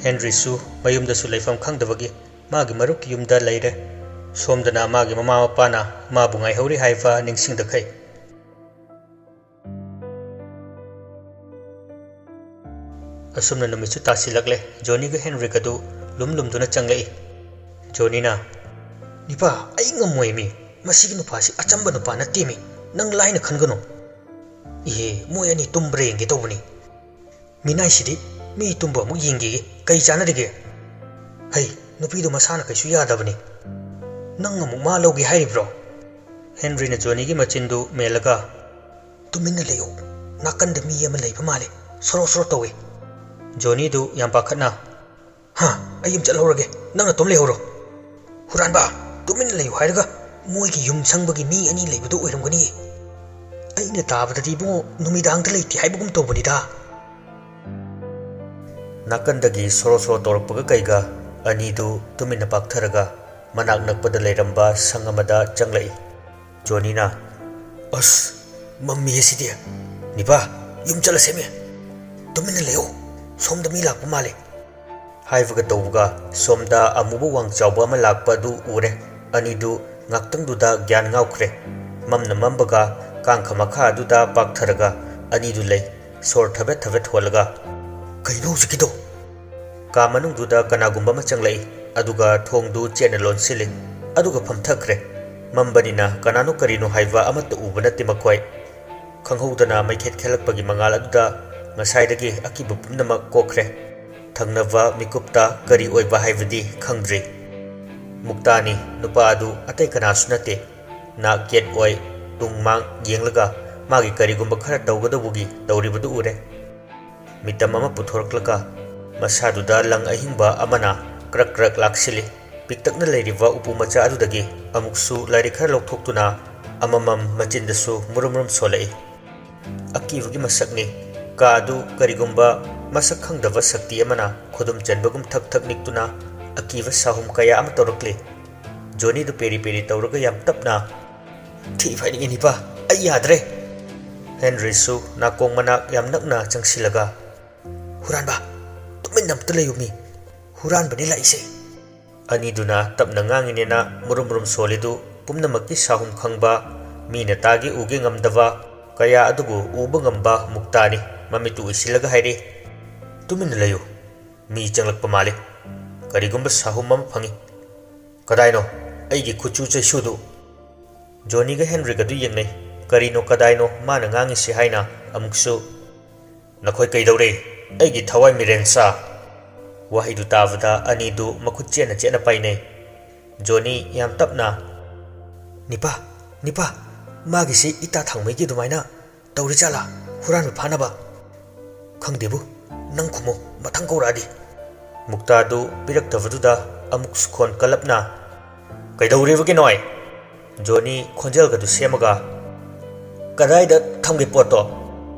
ꯍꯦꯟꯔꯤꯁꯨ ꯃꯌꯨꯝꯗꯁꯨ ꯂꯩꯐꯝ ꯈꯪꯗꯕꯒꯤ ꯃꯥꯒꯤ ꯃꯔꯨꯞꯀꯤ ꯌꯨꯝꯗ ꯂꯩꯔꯦ꯫ ꯁꯣꯝꯗꯅ ꯃꯥꯒꯤ ꯃꯃꯥ ꯃꯄꯥꯅ ꯃꯥꯕꯨ ꯉꯥꯏꯍꯧꯔꯤ ꯍꯥꯏꯕ ꯅꯤꯡꯁꯤꯡꯗꯈꯩ꯫ ꯑꯁꯨꯝꯅ ꯅꯨꯃꯤꯠꯁꯨ ꯇꯥꯁꯤꯜꯂꯛꯂꯦ꯫ ꯖꯣꯅꯤꯒ ꯍꯦꯟꯔꯤꯒꯗꯨ ꯂꯨꯝ ꯂꯨꯝꯗꯨꯅ ꯆꯪꯂꯛꯏ꯫ ꯖꯣꯅꯤꯅ, "ꯅꯤꯄꯥ, ꯑꯩ ꯉꯝꯃꯣꯏꯃꯤ꯫ ꯃꯁꯤꯒꯤ ꯅꯨꯄꯥꯁꯤ ꯑꯆꯝꯕ ꯅꯨꯄꯥ ꯅꯠꯇꯦꯃꯤ꯫ ꯅꯪ ꯂꯥꯏꯅ ꯈꯟꯒꯅꯨ꯫" "ꯏꯍꯦ, ꯃꯣꯏ ꯑꯅꯤ ꯇꯨꯝꯕ꯭ꯔꯥ ꯌꯦꯡꯒꯦ ꯇꯧꯕꯅꯤ꯫" "ꯃꯤꯅꯥꯏꯁꯤꯗꯤ ꯃꯤ ꯇꯨꯝꯕ ꯑꯃꯨꯛ ꯌꯦꯡꯒꯦꯌꯦ, ꯀꯩ ꯆꯥꯟꯅꯔꯤꯒꯦ?" "ꯍꯩ, ꯅꯨꯄꯤꯗꯣ ꯃꯁꯥꯅ ꯀꯩꯁꯨ ꯌꯥꯗꯕꯅꯤ꯫ ꯅꯪ ꯑꯃꯨꯛ ꯃꯥ ꯂꯧꯒꯦ ꯍꯥꯏꯔꯤꯕ꯭ꯔꯣ?" ꯍꯦꯟꯔꯤꯅ ꯖꯣꯅꯤꯒꯤ ꯃꯆꯤꯟꯗꯨ ꯃꯦꯜꯂꯒ, "ꯇꯨꯃꯤꯟꯅ ꯂꯩꯌꯨ, ꯅꯥꯀꯟꯗ ꯃꯤ ꯑꯃ ꯂꯩꯕ ꯃꯥꯜꯂꯦ, ꯁꯣꯔꯣ ꯁꯣꯔꯣ ꯇꯧꯏ꯫" ꯖꯣꯅꯤꯗꯨ ꯌꯥꯝ ꯄꯥꯈꯠꯅ, "ꯍꯥ, ꯑꯩ ꯑꯃ ꯆꯠꯍꯧꯔꯒꯦ, ꯅꯪ ꯅꯇꯣꯝ ꯂꯩꯍꯧꯔꯣ꯫" "ꯍꯨꯔꯥꯟꯕ, ꯇꯨꯃꯤꯟꯅ ꯂꯩꯌꯨ ꯍꯥꯏꯔꯒ ꯃꯣꯏꯒꯤ ꯌꯨꯝ ꯁꯪꯕꯒꯤ ꯃꯤ ꯑꯅꯤ ꯂꯩꯕꯗꯨ ꯑꯣꯏꯔꯝꯒꯅꯤꯌꯦ꯫ ꯑꯩꯅ ꯇꯥꯕꯗꯗꯤ ꯏꯕꯨꯡꯉꯣ ꯅꯨꯃꯤꯗꯥꯡꯗ ꯂꯩꯇꯦ ꯍꯥꯏꯕꯒꯨꯝ ꯇꯧꯕꯅꯤꯗ꯫" ꯅꯥꯀꯟꯗꯒꯤ ꯁꯣꯔꯣ ꯁꯣꯔꯣ ꯇꯧꯔꯛꯄꯒ ꯀꯩꯒ ꯑꯅꯤꯗꯨ ꯇꯨꯃꯤꯟꯅ ꯄꯥꯛꯊꯔꯒ ꯃꯅꯥꯛ ꯅꯛꯄꯗ ꯂꯩꯔꯝꯕ ꯁꯪ ꯑꯃꯗ ꯆꯪꯂꯛꯏ꯫ ꯖꯣꯅꯤꯅ, "ꯑꯁ, ꯃꯝꯃꯤꯍꯦ ꯁꯤꯗꯤ꯫ ꯅꯤꯄꯥ, ꯌꯨꯝ ꯆꯠꯂꯁꯦꯃꯤ꯫ ꯇꯨꯃꯤꯟꯅ ꯂꯩꯌꯣ꯫ ꯁꯣꯝꯗ ꯃꯤ ꯂꯥꯛꯄ ꯃꯥꯜꯂꯦ" ꯍꯥꯏꯕꯒ ꯇꯧꯕꯒ ꯁꯣꯝꯗ ꯑꯃꯨꯕ ꯋꯥꯡ ꯆꯥꯎꯕ ꯑꯃ ꯂꯥꯛꯄ ꯑꯗꯨ ꯎꯔꯦ꯫ ꯑꯅꯤꯗꯨ ꯉꯥꯛꯇꯪꯗꯨꯗ ꯒ꯭ꯌꯥꯟ ꯉꯥꯎꯈ꯭ꯔꯦ꯫ ꯃꯝꯅ ꯃꯝꯕꯒ ꯀꯥꯡꯈ ꯃꯈꯥ ꯑꯗꯨꯗ ꯄꯥꯛꯊꯔꯒ ꯑꯅꯤꯗꯨ ꯂꯩ꯫ ꯁꯣꯔ ꯊꯕꯦꯠ ꯊꯕꯦꯠ ꯍꯣꯜꯂꯒ, "ꯀꯩꯅꯣ ꯍꯧꯖꯤꯛꯀꯤꯗꯣ?" ꯀꯥ ꯃꯅꯨꯡꯗꯨꯗ ꯀꯅꯥꯒꯨꯝꯕ ꯑꯃ ꯆꯪꯂꯛꯏ, ꯑꯗꯨꯒ ꯊꯣꯡꯗꯨ ꯆꯦꯠꯅ ꯂꯣꯟꯁꯤꯜꯂꯤ, ꯑꯗꯨꯒ ꯐꯝꯊꯈ꯭ꯔꯦ꯫ ꯃꯝꯕꯅꯤꯅ ꯀꯅꯥꯅꯣ ꯀꯔꯤꯅꯣ ꯍꯥꯏꯕ ꯑꯃꯠꯇ ꯎꯕ ꯅꯠꯇꯦ ꯃꯈꯣꯏ꯫ ꯈꯪꯍꯧꯗꯅ ꯃꯩꯈꯦꯠ ꯈꯦꯜꯂꯛꯄꯒꯤ ꯃꯉꯥꯜ ꯑꯗꯨꯗ ꯉꯁꯥꯏꯗꯒꯤ ꯑꯀꯤꯕ ꯄꯨꯝꯅꯃꯛ ꯀꯣꯛꯈ꯭ꯔꯦ꯫ ꯊꯪꯅꯕ ꯃꯤꯀꯨꯞꯇ ꯀꯔꯤ ꯑꯣꯏꯕ ꯍꯥꯏꯕꯗꯤ ꯈꯪꯗ꯭ꯔꯤ꯫ ꯃꯨꯛꯇꯥꯅꯤ, ꯅꯨꯄꯥ ꯑꯗꯨ ꯑꯇꯩ ꯀꯅꯥꯁꯨ ꯅꯠꯇꯦ꯫ ꯅꯥꯛ ꯌꯦꯠ ꯑꯣꯏ ꯇꯨꯡ ꯃꯥꯡ ꯌꯦꯡꯂꯒ ꯃꯥꯒꯤ ꯀꯔꯤꯒꯨꯝꯕ ꯈꯔ ꯇꯧꯒꯗꯧꯕꯒꯤ ꯇꯧꯔꯤꯕꯗꯨ ꯎꯔꯦ꯫ ꯃꯤꯇꯝ ꯑꯃ ꯄꯨꯊꯣꯔꯛꯂꯒ ꯃꯁꯥꯗꯨꯗ ꯂꯪ ꯑꯍꯤꯡꯕ ꯑꯃꯅ ꯀ꯭ꯔꯛ ꯀ꯭ꯔꯛ ꯂꯥꯛꯁꯤꯜꯂꯤ꯫ ꯄꯤꯛꯇꯛꯅ ꯂꯩꯔꯤꯕ ꯎꯄꯨ ꯃꯆꯥ ꯑꯗꯨꯗꯒꯤ ꯑꯃꯨꯛꯁꯨ ꯂꯥꯏꯔꯤꯛ ꯈꯔ ꯂꯧꯊꯣꯛꯇꯨꯅ ꯑꯃꯃꯝ ꯃꯆꯤꯟꯗꯁꯨ ꯃꯨꯔꯨꯝ ꯃꯨꯔꯨꯝ ꯁꯣꯜꯂꯛꯏ꯫ ꯑꯀꯤꯕꯒꯤ ꯃꯁꯛꯅꯤ꯫ ꯀꯥ ꯑꯗꯨ ꯀꯔꯤꯒꯨꯝꯕ ꯃꯁꯛ ꯈꯪꯗꯕ ꯁꯛꯇꯤ ꯑꯃꯅ ꯈꯨꯗꯨꯝ ꯆꯟꯕꯒꯨꯝ ꯊꯛ ꯊꯛ ꯅꯤꯛꯇꯨꯅ ꯑꯀꯤꯕ ꯁꯥꯍꯨꯝ ꯀꯌꯥ ꯑꯃ ꯇꯧꯔꯛꯂꯤ꯫ ꯖꯣꯅꯤꯗꯨ ꯄꯦꯔꯤ ꯄꯦꯔꯤ ꯇꯧꯔꯒ ꯌꯥꯝ ꯇꯞꯅ, "ꯊꯤ ꯐꯥꯏꯅꯤꯡꯉꯦ ꯅꯤꯄꯥ, ꯑꯩ ꯌꯥꯗ꯭ꯔꯦ!" ꯍꯦꯟꯔꯤꯁꯨ ꯅꯥꯀꯣꯡ ꯃꯅꯥꯛ ꯌꯥꯝ ꯅꯛꯅ ꯆꯪꯁꯤꯜꯂꯒ, "ꯍꯨꯔꯥꯟꯕ, ꯇꯨꯃꯤꯟꯅ ꯑꯝꯇ ꯂꯩꯌꯨ ꯃꯤ, ꯍꯨꯔꯥꯟꯕꯅꯤ ꯂꯥꯛꯏꯁꯦ!" ꯑꯅꯤꯗꯨꯅ ꯇꯞꯅ ꯉꯥꯡꯉꯤꯅꯦꯅ ꯃꯨꯔꯨꯝ ꯃꯨꯔꯨꯝ ꯁꯣꯜꯂꯤꯗꯨ ꯄꯨꯝꯅꯃꯛꯀꯤ ꯁꯥꯍꯨꯝ ꯈꯪꯕ, ꯃꯤꯅ ꯇꯥꯒꯦ ꯎꯒꯦ ꯉꯝꯗꯕ ꯀꯌꯥ ꯑꯗꯨꯕꯨ ꯎꯕ ꯉꯝꯕ ꯃꯨꯛꯇꯥꯅꯤ꯫ ꯃꯃꯤꯠꯇꯨ ꯎꯏꯁꯤꯜꯂꯒ ꯍꯥꯏꯔꯤ, "ꯇꯨꯃꯤꯟꯅ ꯂꯩꯌꯨ꯫ ꯃꯤ ꯆꯪꯂꯛꯄ ꯃꯥꯜꯂꯤ꯫ ꯀꯔꯤꯒꯨꯝꯕ ꯁꯥꯍꯨꯝ ꯑꯃ ꯐꯪꯏ꯫ ꯀꯗꯥꯏꯅꯣ ꯑꯩꯒꯤ ꯈꯨꯠꯁꯨ ꯆꯩꯁꯨꯗꯨ?" ꯖꯣꯅꯤꯒ ꯍꯦꯟꯔꯤꯒ ꯑꯗꯨ ꯌꯦꯡꯅꯩ꯫ ꯀꯔꯤꯅꯣ ꯀꯗꯥꯏꯅꯣ ꯃꯥꯅ ꯉꯥꯡꯉꯤꯁꯤ ꯍꯥꯏꯅ ꯑꯃꯨꯛꯁꯨ, "ꯅꯈꯣꯏ ꯀꯩꯗꯧꯔꯦ? ꯑꯩꯒꯤ ꯊꯋꯥꯏ ꯃꯤꯔꯦꯟ ꯁꯥ!" ꯋꯥꯍꯩꯗꯨ ꯇꯥꯕꯗ ꯑꯅꯤꯗꯨ ꯃꯈꯨꯠ ꯆꯦꯠꯅ ꯆꯦꯠꯅ ꯄꯥꯏꯅꯩ꯫ ꯖꯣꯅꯤ ꯌꯥꯝ ꯇꯞꯅ, "ꯅꯤꯄꯥ, ꯅꯤꯄꯥ, ꯃꯥꯒꯤꯁꯤ ꯏꯇꯥ ꯊꯥꯡꯃꯩꯒꯤ ꯑꯗꯨꯃꯥꯏꯅ ꯇꯧꯔꯤꯖꯥꯠꯂꯥ ꯍꯨꯔꯥꯟꯕ ꯐꯥꯅꯕ? ꯈꯪꯗꯦꯕꯨ, ꯅꯪ ꯈꯨꯝꯃꯨ, ꯃꯊꯪ ꯀꯧꯔꯛꯑꯗꯤ꯫" ꯃꯨꯛꯇꯥꯗꯨ ꯄꯤꯔꯛꯇꯕꯗꯨꯗ ꯑꯃꯨꯛ ꯁꯨꯈꯣꯟ ꯀꯜꯂꯞꯅ, "ꯀꯩꯗꯧꯔꯤꯕꯒꯦ ꯅꯣꯏ?" ꯖꯣꯅꯤ ꯈꯣꯟꯖꯦꯜꯒꯗꯨ ꯁꯦꯝꯃꯒ, "ꯀꯗꯥꯏꯗ ꯊꯝꯒꯦ ꯄꯣꯠꯇꯣ?"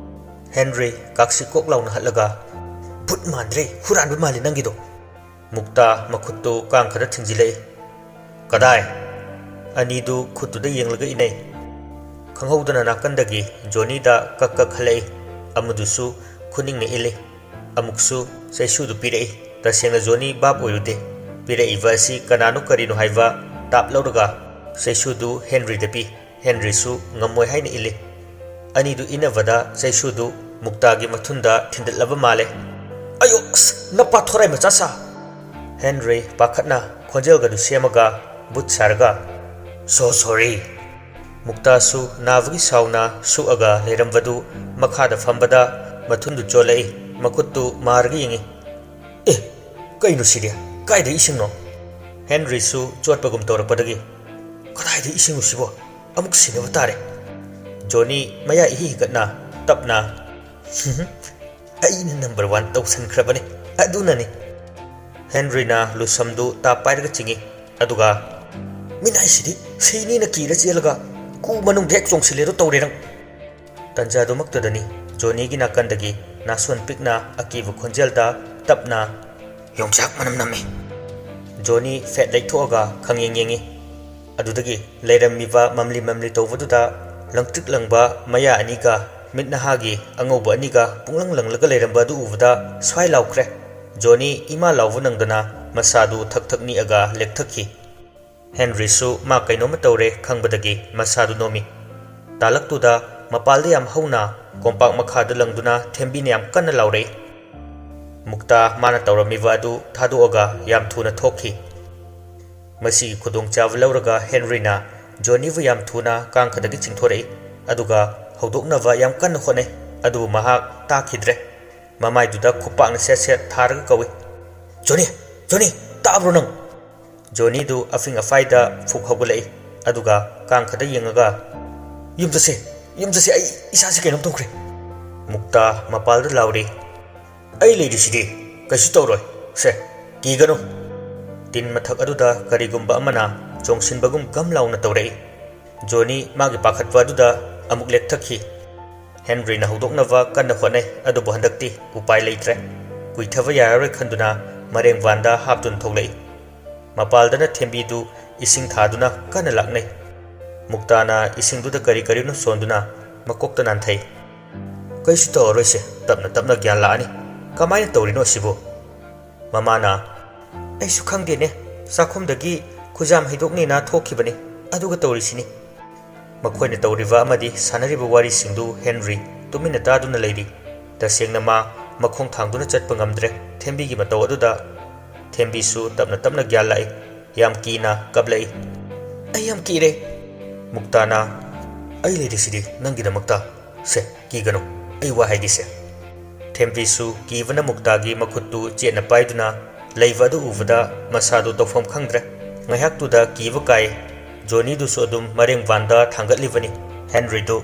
ꯍꯦꯟꯔꯤ ꯀꯥꯛꯁꯤ ꯀꯣꯛ ꯂꯥꯎꯅ ꯍꯠꯂꯒ, "ꯚꯨꯠ ꯃꯥꯟꯗ꯭ꯔꯦ, ꯍꯨꯔꯥꯟꯕ ꯃꯥꯜꯂꯤ ꯅꯪꯒꯤꯗꯣ꯫" ꯃꯨꯛꯇꯥ ꯃꯈꯨꯠꯇꯨ ꯀꯥꯡꯈꯗ ꯊꯤꯡꯖꯤꯜꯂꯛꯏ꯫ "ꯀꯗꯥꯏ?" ꯑꯅꯤꯗꯨ ꯈꯨꯠꯇꯨꯗ ꯌꯦꯡꯂꯒ ꯏꯟꯅꯩ꯫ ꯈꯪꯍꯧꯗꯅ ꯅꯥꯀꯟꯗꯒꯤ ꯖꯣꯅꯤꯗ ꯀꯛ ꯀꯛ ꯍꯜꯂꯛꯏ꯫ ꯑꯃꯗꯨꯁꯨ ꯈꯨꯅꯤꯡꯅ ꯏꯜꯂꯤ꯫ ꯑꯃꯨꯛꯁꯨ ꯆꯩꯁꯨꯗꯨ ꯄꯤꯔꯛꯏ꯫ ꯇꯁꯦꯡꯅ ꯖꯣꯅꯤ ꯚꯥꯞ ꯑꯣꯏꯔꯨꯗꯦ꯫ ꯄꯤꯔꯛꯏꯕ ꯑꯁꯤ ꯀꯅꯥꯅꯣ ꯀꯔꯤꯅꯣ ꯍꯥꯏꯕ ꯇꯥꯞ ꯂꯧꯔꯒ ꯆꯩꯁꯨꯗꯨ ꯍꯦꯟꯔꯤꯗ ꯄꯤ꯫ ꯍꯦꯟꯔꯤꯁꯨ ꯉꯝꯃꯣꯏ ꯍꯥꯏꯅ ꯏꯜꯂꯤ꯫ ꯑꯅꯤꯗꯨ ꯏꯟꯅꯕꯗ ꯆꯩꯁꯨꯗꯨ ꯃꯨꯛꯇꯥꯒꯤ ꯃꯊꯨꯟꯗ ꯊꯤꯟꯗꯠꯂꯕ ꯃꯥꯜꯂꯦ꯫ "ꯑꯌꯣ, ꯑꯁ, ꯅꯄꯥ ꯊꯣꯔꯥꯏ ꯃꯆꯥ ꯁꯥ!" ꯍꯦꯟꯔꯤ ꯄꯥꯈꯠꯅ ꯈꯣꯟꯖꯦꯜꯒꯗꯨ ꯁꯦꯝꯃꯒ ꯕꯨꯠ ꯁꯥꯔꯒ, "So sorry!" ꯃꯨꯛꯇꯥꯁꯨ ꯅꯥꯕꯒꯤ ꯁꯥꯎꯅ ꯁꯨꯛꯑꯒ ꯂꯩꯔꯝꯕꯗꯨ ꯃꯈꯥꯗ ꯐꯝꯕꯗ ꯃꯊꯨꯟꯗꯨ ꯆꯣꯠꯂꯛꯏ꯫ ꯃꯈꯨꯠꯇꯨ ꯃꯥꯔꯒ ꯌꯦꯡꯉꯤ꯫ "ꯑꯦ, ꯀꯩꯅꯣ ꯁꯤꯗꯤ? ꯀꯥꯏꯗ ꯏꯁꯤꯡꯅꯣ?" ꯍꯦꯟꯔꯤꯁꯨ ꯆꯣꯠꯄꯒꯨꯝ ꯇꯧꯔꯛꯄꯗꯒꯤ, "ꯀꯗꯥꯏꯗ ꯏꯁꯤꯡꯅꯣ ꯁꯤꯕꯣ? ꯑꯃꯨꯛ ꯁꯤꯟꯅꯕ ꯇꯥꯔꯦ꯫" ꯖꯣꯅꯤ ꯃꯌꯥ ꯏꯍꯤ ꯍꯤꯒꯠꯅ ꯇꯞꯅ, "ꯑꯩꯅ ꯅꯝꯕꯔ ꯋꯥꯟ ꯇꯧꯁꯟꯈ꯭ꯔꯕꯅꯤ, ꯑꯗꯨꯅꯅꯤ꯫" ꯍꯦꯟꯔꯤꯅ ꯂꯨꯁꯝꯗꯨ ꯇꯥꯞ ꯄꯥꯏꯔꯒ ꯆꯤꯡꯏ꯫ ꯑꯗꯨꯒ, "ꯃꯤꯅꯥꯏꯁꯤꯗꯤ ꯁꯤꯅꯤꯅ ꯀꯤꯔ ꯆꯦꯜꯂꯒ ꯀꯨ ꯃꯅꯨꯡꯗ ꯍꯦꯛ ꯆꯣꯡꯁꯤꯜꯂꯦꯗꯣ ꯇꯧꯔꯦ ꯅꯪ!" ꯇꯟꯖꯥꯗꯨꯃꯛꯇꯗꯅꯤ ꯖꯣꯅꯤꯒꯤ ꯅꯥꯀꯟꯗꯒꯤ ꯅꯥꯁꯣꯟ ꯄꯤꯛꯅ ꯑꯀꯤꯕ ꯈꯣꯟꯖꯦꯜꯗ ꯇꯞꯅ, "ꯌꯣꯡꯆꯥꯛ ꯃꯅꯝ ꯅꯝꯃꯤ꯫" ꯖꯣꯅꯤ ꯐꯦꯠ ꯂꯩꯊꯣꯛꯑꯒ ꯈꯪꯌꯦꯡ ꯌꯦꯡꯉꯤ꯫ ꯑꯗꯨꯗꯒꯤ ꯂꯩꯔꯝꯃꯤꯕ ꯃꯝꯂꯤ ꯃꯝꯂꯤ ꯇꯧꯕꯗꯨꯗ ꯂꯪꯇ꯭ꯔꯤꯛ ꯂꯪꯕ ꯃꯌꯥ ꯑꯅꯤꯒ ꯃꯤꯠ ꯅꯍꯥꯒꯤ ꯑꯉꯧꯕ ꯑꯅꯤꯒ ꯄꯨꯡꯂꯪ ꯂꯪꯂꯒ ꯂꯩꯔꯝꯕ ꯑꯗꯨ ꯎꯕꯗ ꯁ꯭ꯋꯥꯏ ꯂꯥꯎꯈ꯭ꯔꯦ꯫ ꯖꯣꯅꯤ ꯏꯃꯥ ꯂꯥꯎꯕ ꯅꯪꯗꯅ ꯃꯁꯥꯗꯨ ꯊꯛ ꯊꯛ ꯅꯤꯛꯑꯒ ꯂꯦꯛꯊꯈꯤ꯫ ꯍꯦꯟꯔꯤꯁꯨ ꯃꯥ ꯀꯩꯅꯣꯝꯃ ꯇꯧꯔꯦ ꯈꯪꯕꯗꯒꯤ ꯃꯁꯥꯗꯨ ꯅꯣꯝꯃꯤ꯫ ꯇꯥꯂꯛꯇꯨꯗ ꯃꯄꯥꯜꯗ ꯌꯥꯝ ꯍꯧꯅ ꯀꯣꯝꯄꯥꯛ ꯃꯈꯥꯗ ꯂꯪꯗꯨꯅ ꯊꯦꯝꯕꯤꯅ ꯌꯥꯝ ꯀꯟꯅ ꯂꯥꯎꯔꯛꯏ꯫ ꯃꯨꯛꯇꯥ ꯃꯥꯅ ꯇꯧꯔꯝꯃꯤꯕ ꯑꯗꯨ ꯊꯥꯗꯣꯛꯑꯒ ꯌꯥꯝ ꯊꯨꯅ ꯊꯣꯛꯈꯤ꯫ ꯃꯁꯤꯒꯤ ꯈꯨꯗꯣꯡꯆꯥꯕ ꯂꯧꯔꯒ ꯍꯦꯟꯔꯤꯅ ꯖꯣꯅꯤꯕꯨ ꯌꯥꯝ ꯊꯨꯅ ꯀꯥꯡꯈꯗꯒꯤ ꯆꯤꯡꯊꯣꯔꯛꯏ, ꯑꯗꯨꯒ ꯍꯧꯗꯣꯛꯅꯕ ꯌꯥꯝ ꯀꯟꯅ ꯍꯣꯠꯅꯩ, ꯑꯗꯨꯕꯨ ꯃꯍꯥꯛ ꯇꯥꯈꯤꯗ꯭ꯔꯦ꯫ ꯃꯃꯥꯏꯗꯨꯗ ꯈꯨꯄꯥꯛꯅ ꯁꯦꯠ ꯁꯦꯠ ꯊꯥꯔꯒ ꯀꯧꯏ, "ꯖꯣꯅꯤ! ꯖꯣꯅꯤ! ꯇꯥꯕ꯭ꯔꯣ ꯅꯪ?" ꯖꯣꯅꯤꯗꯨ ꯑꯐꯤꯡ ꯑꯐꯥꯏꯗ ꯐꯨꯛ ꯍꯧꯒꯠꯂꯛꯏ, ꯑꯗꯨꯒ ꯀꯥꯡꯈꯗ ꯌꯦꯡꯉꯒ, "ꯌꯨꯝ ꯆꯠꯁꯦ, ꯌꯨꯝ ꯆꯠꯁꯦ, ꯑꯩ ꯏꯁꯥꯁꯦ ꯀꯩꯅꯣꯝ ꯇꯧꯈ꯭ꯔꯦ꯫" ꯃꯨꯛꯇꯥ ꯃꯄꯥꯜꯗ ꯂꯥꯎꯔꯤ, "ꯑꯩ ꯂꯩꯔꯤꯁꯤꯗꯤ, ꯀꯩꯁꯨ ꯇꯧꯔꯣꯏ꯫ ꯁꯦ, ꯀꯤꯒꯅꯨ꯫" ꯇꯤꯟ ꯃꯊꯛ ꯑꯗꯨꯗ ꯀꯔꯤꯒꯨꯝꯕ ꯑꯃꯅ ꯆꯣꯡꯁꯤꯟꯕꯒꯨꯝ ꯒꯝ ꯂꯥꯎꯅ ꯇꯧꯔꯛꯏ꯫ ꯖꯣꯅꯤ ꯃꯥꯒꯤ ꯄꯥꯈꯠꯄ ꯑꯗꯨꯗ ꯑꯃꯨꯛ ꯂꯦꯛꯊꯈꯤ꯫ ꯍꯦꯟꯔꯤꯅ ꯍꯧꯗꯣꯛꯅꯕ ꯀꯟꯅ ꯍꯣꯠꯅꯩ, ꯑꯗꯨꯕꯨ ꯍꯟꯗꯛꯇꯤ ꯎꯄꯥꯏ ꯂꯩꯇ꯭ꯔꯦ꯫ ꯀꯨꯏꯊꯕ ꯌꯥꯔꯔꯣꯏ ꯈꯟꯗꯨꯅ ꯃꯔꯦꯡ ꯚꯥꯟꯗ ꯍꯥꯞꯇꯨꯅ ꯊꯣꯛꯂꯛꯏ꯫ ꯃꯄꯥꯜꯗꯅ ꯊꯦꯝꯕꯤꯗꯨ ꯏꯁꯤꯡ ꯊꯥꯗꯨꯅ ꯀꯟꯅ ꯂꯥꯛꯅꯩ꯫ ꯃꯨꯛꯇꯥꯅ ꯏꯁꯤꯡꯗꯨꯗ ꯀꯔꯤ ꯀꯔꯤꯅꯣ ꯁꯣꯟꯗꯨꯅ ꯃꯀꯣꯛꯇ ꯅꯥꯟꯊꯩ꯫ "ꯀꯩꯁꯨ ꯇꯧꯔꯔꯣꯏꯁꯦ, ꯇꯞꯅ ꯇꯞꯅ ꯒ꯭ꯌꯥꯟ ꯂꯥꯛꯑꯅꯤ꯫ ꯀꯃꯥꯏꯅ ꯇꯧꯔꯤꯅꯣ ꯁꯤꯕꯨ?" ꯃꯃꯥꯅ, "ꯑꯩꯁꯨ ꯈꯪꯗꯦꯅꯦ, ꯆꯥꯛꯈꯨꯝꯗꯒꯤ ꯈꯨꯖꯥꯝ ꯍꯩꯗꯣꯛꯅꯤꯅ ꯊꯣꯛꯈꯤꯕꯅꯤ, ꯑꯗꯨꯒ ꯇꯧꯔꯤꯁꯤꯅꯤ꯫" ꯃꯈꯣꯏꯅ ꯇꯧꯔꯤꯕ ꯑꯃꯗꯤ ꯁꯥꯟꯅꯔꯤꯕ ꯋꯥꯔꯤꯁꯤꯡꯗꯨ ꯍꯦꯟꯔꯤ ꯇꯨꯃꯤꯟꯅ ꯇꯥꯗꯨꯅ ꯂꯩꯔꯤ꯫ ꯇꯁꯦꯡꯅ ꯃꯥ ꯃꯈꯣꯡ ꯊꯥꯡꯗꯨꯅ ꯆꯠꯄ ꯉꯝꯗ꯭ꯔꯦ꯫ ꯊꯦꯝꯕꯤꯒꯤ ꯃꯇꯧ ꯑꯗꯨꯗ ꯊꯦꯝꯕꯤꯁꯨ ꯇꯞꯅ ꯇꯞꯅ ꯒ꯭ꯌꯥꯟ ꯂꯥꯛꯏ꯫ ꯌꯥꯝ ꯀꯤꯅ ꯀꯞꯂꯛꯏ꯫ "ꯑꯩ ꯌꯥꯝ ꯀꯤꯔꯦ꯫" ꯃꯨꯛꯇꯥꯅ, "ꯑꯩ ꯂꯩꯔꯤꯁꯤꯗꯤ ꯅꯪꯒꯤꯗꯃꯛꯇ꯫ ꯁꯦ, ꯀꯤꯒꯅꯨ, ꯑꯩ ꯋꯥ ꯍꯥꯏꯒꯦꯁꯦ꯫" ꯊꯦꯝꯕꯤꯁꯨ ꯀꯤꯕꯅ ꯃꯨꯛꯇꯥꯒꯤ ꯃꯈꯨꯠꯇꯨ ꯆꯦꯠꯅ ꯄꯥꯏꯗꯨꯅ ꯂꯩꯕ ꯑꯗꯨ ꯎꯕꯗ ꯃꯁꯥꯗꯨ ꯇꯧꯐꯝ ꯈꯪꯗ꯭ꯔꯦ꯫ ꯉꯥꯏꯍꯥꯛꯇꯨꯗ ꯀꯤꯕ ꯀꯥꯏ꯫ ꯖꯣꯅꯤꯗꯨꯁꯨ ꯑꯗꯨꯝ ꯃꯔꯦꯡ ꯕꯥꯟꯗ ꯊꯥꯡꯒꯠꯂꯤꯕꯅꯤ꯫ ꯍꯦꯟꯔꯤꯗꯨ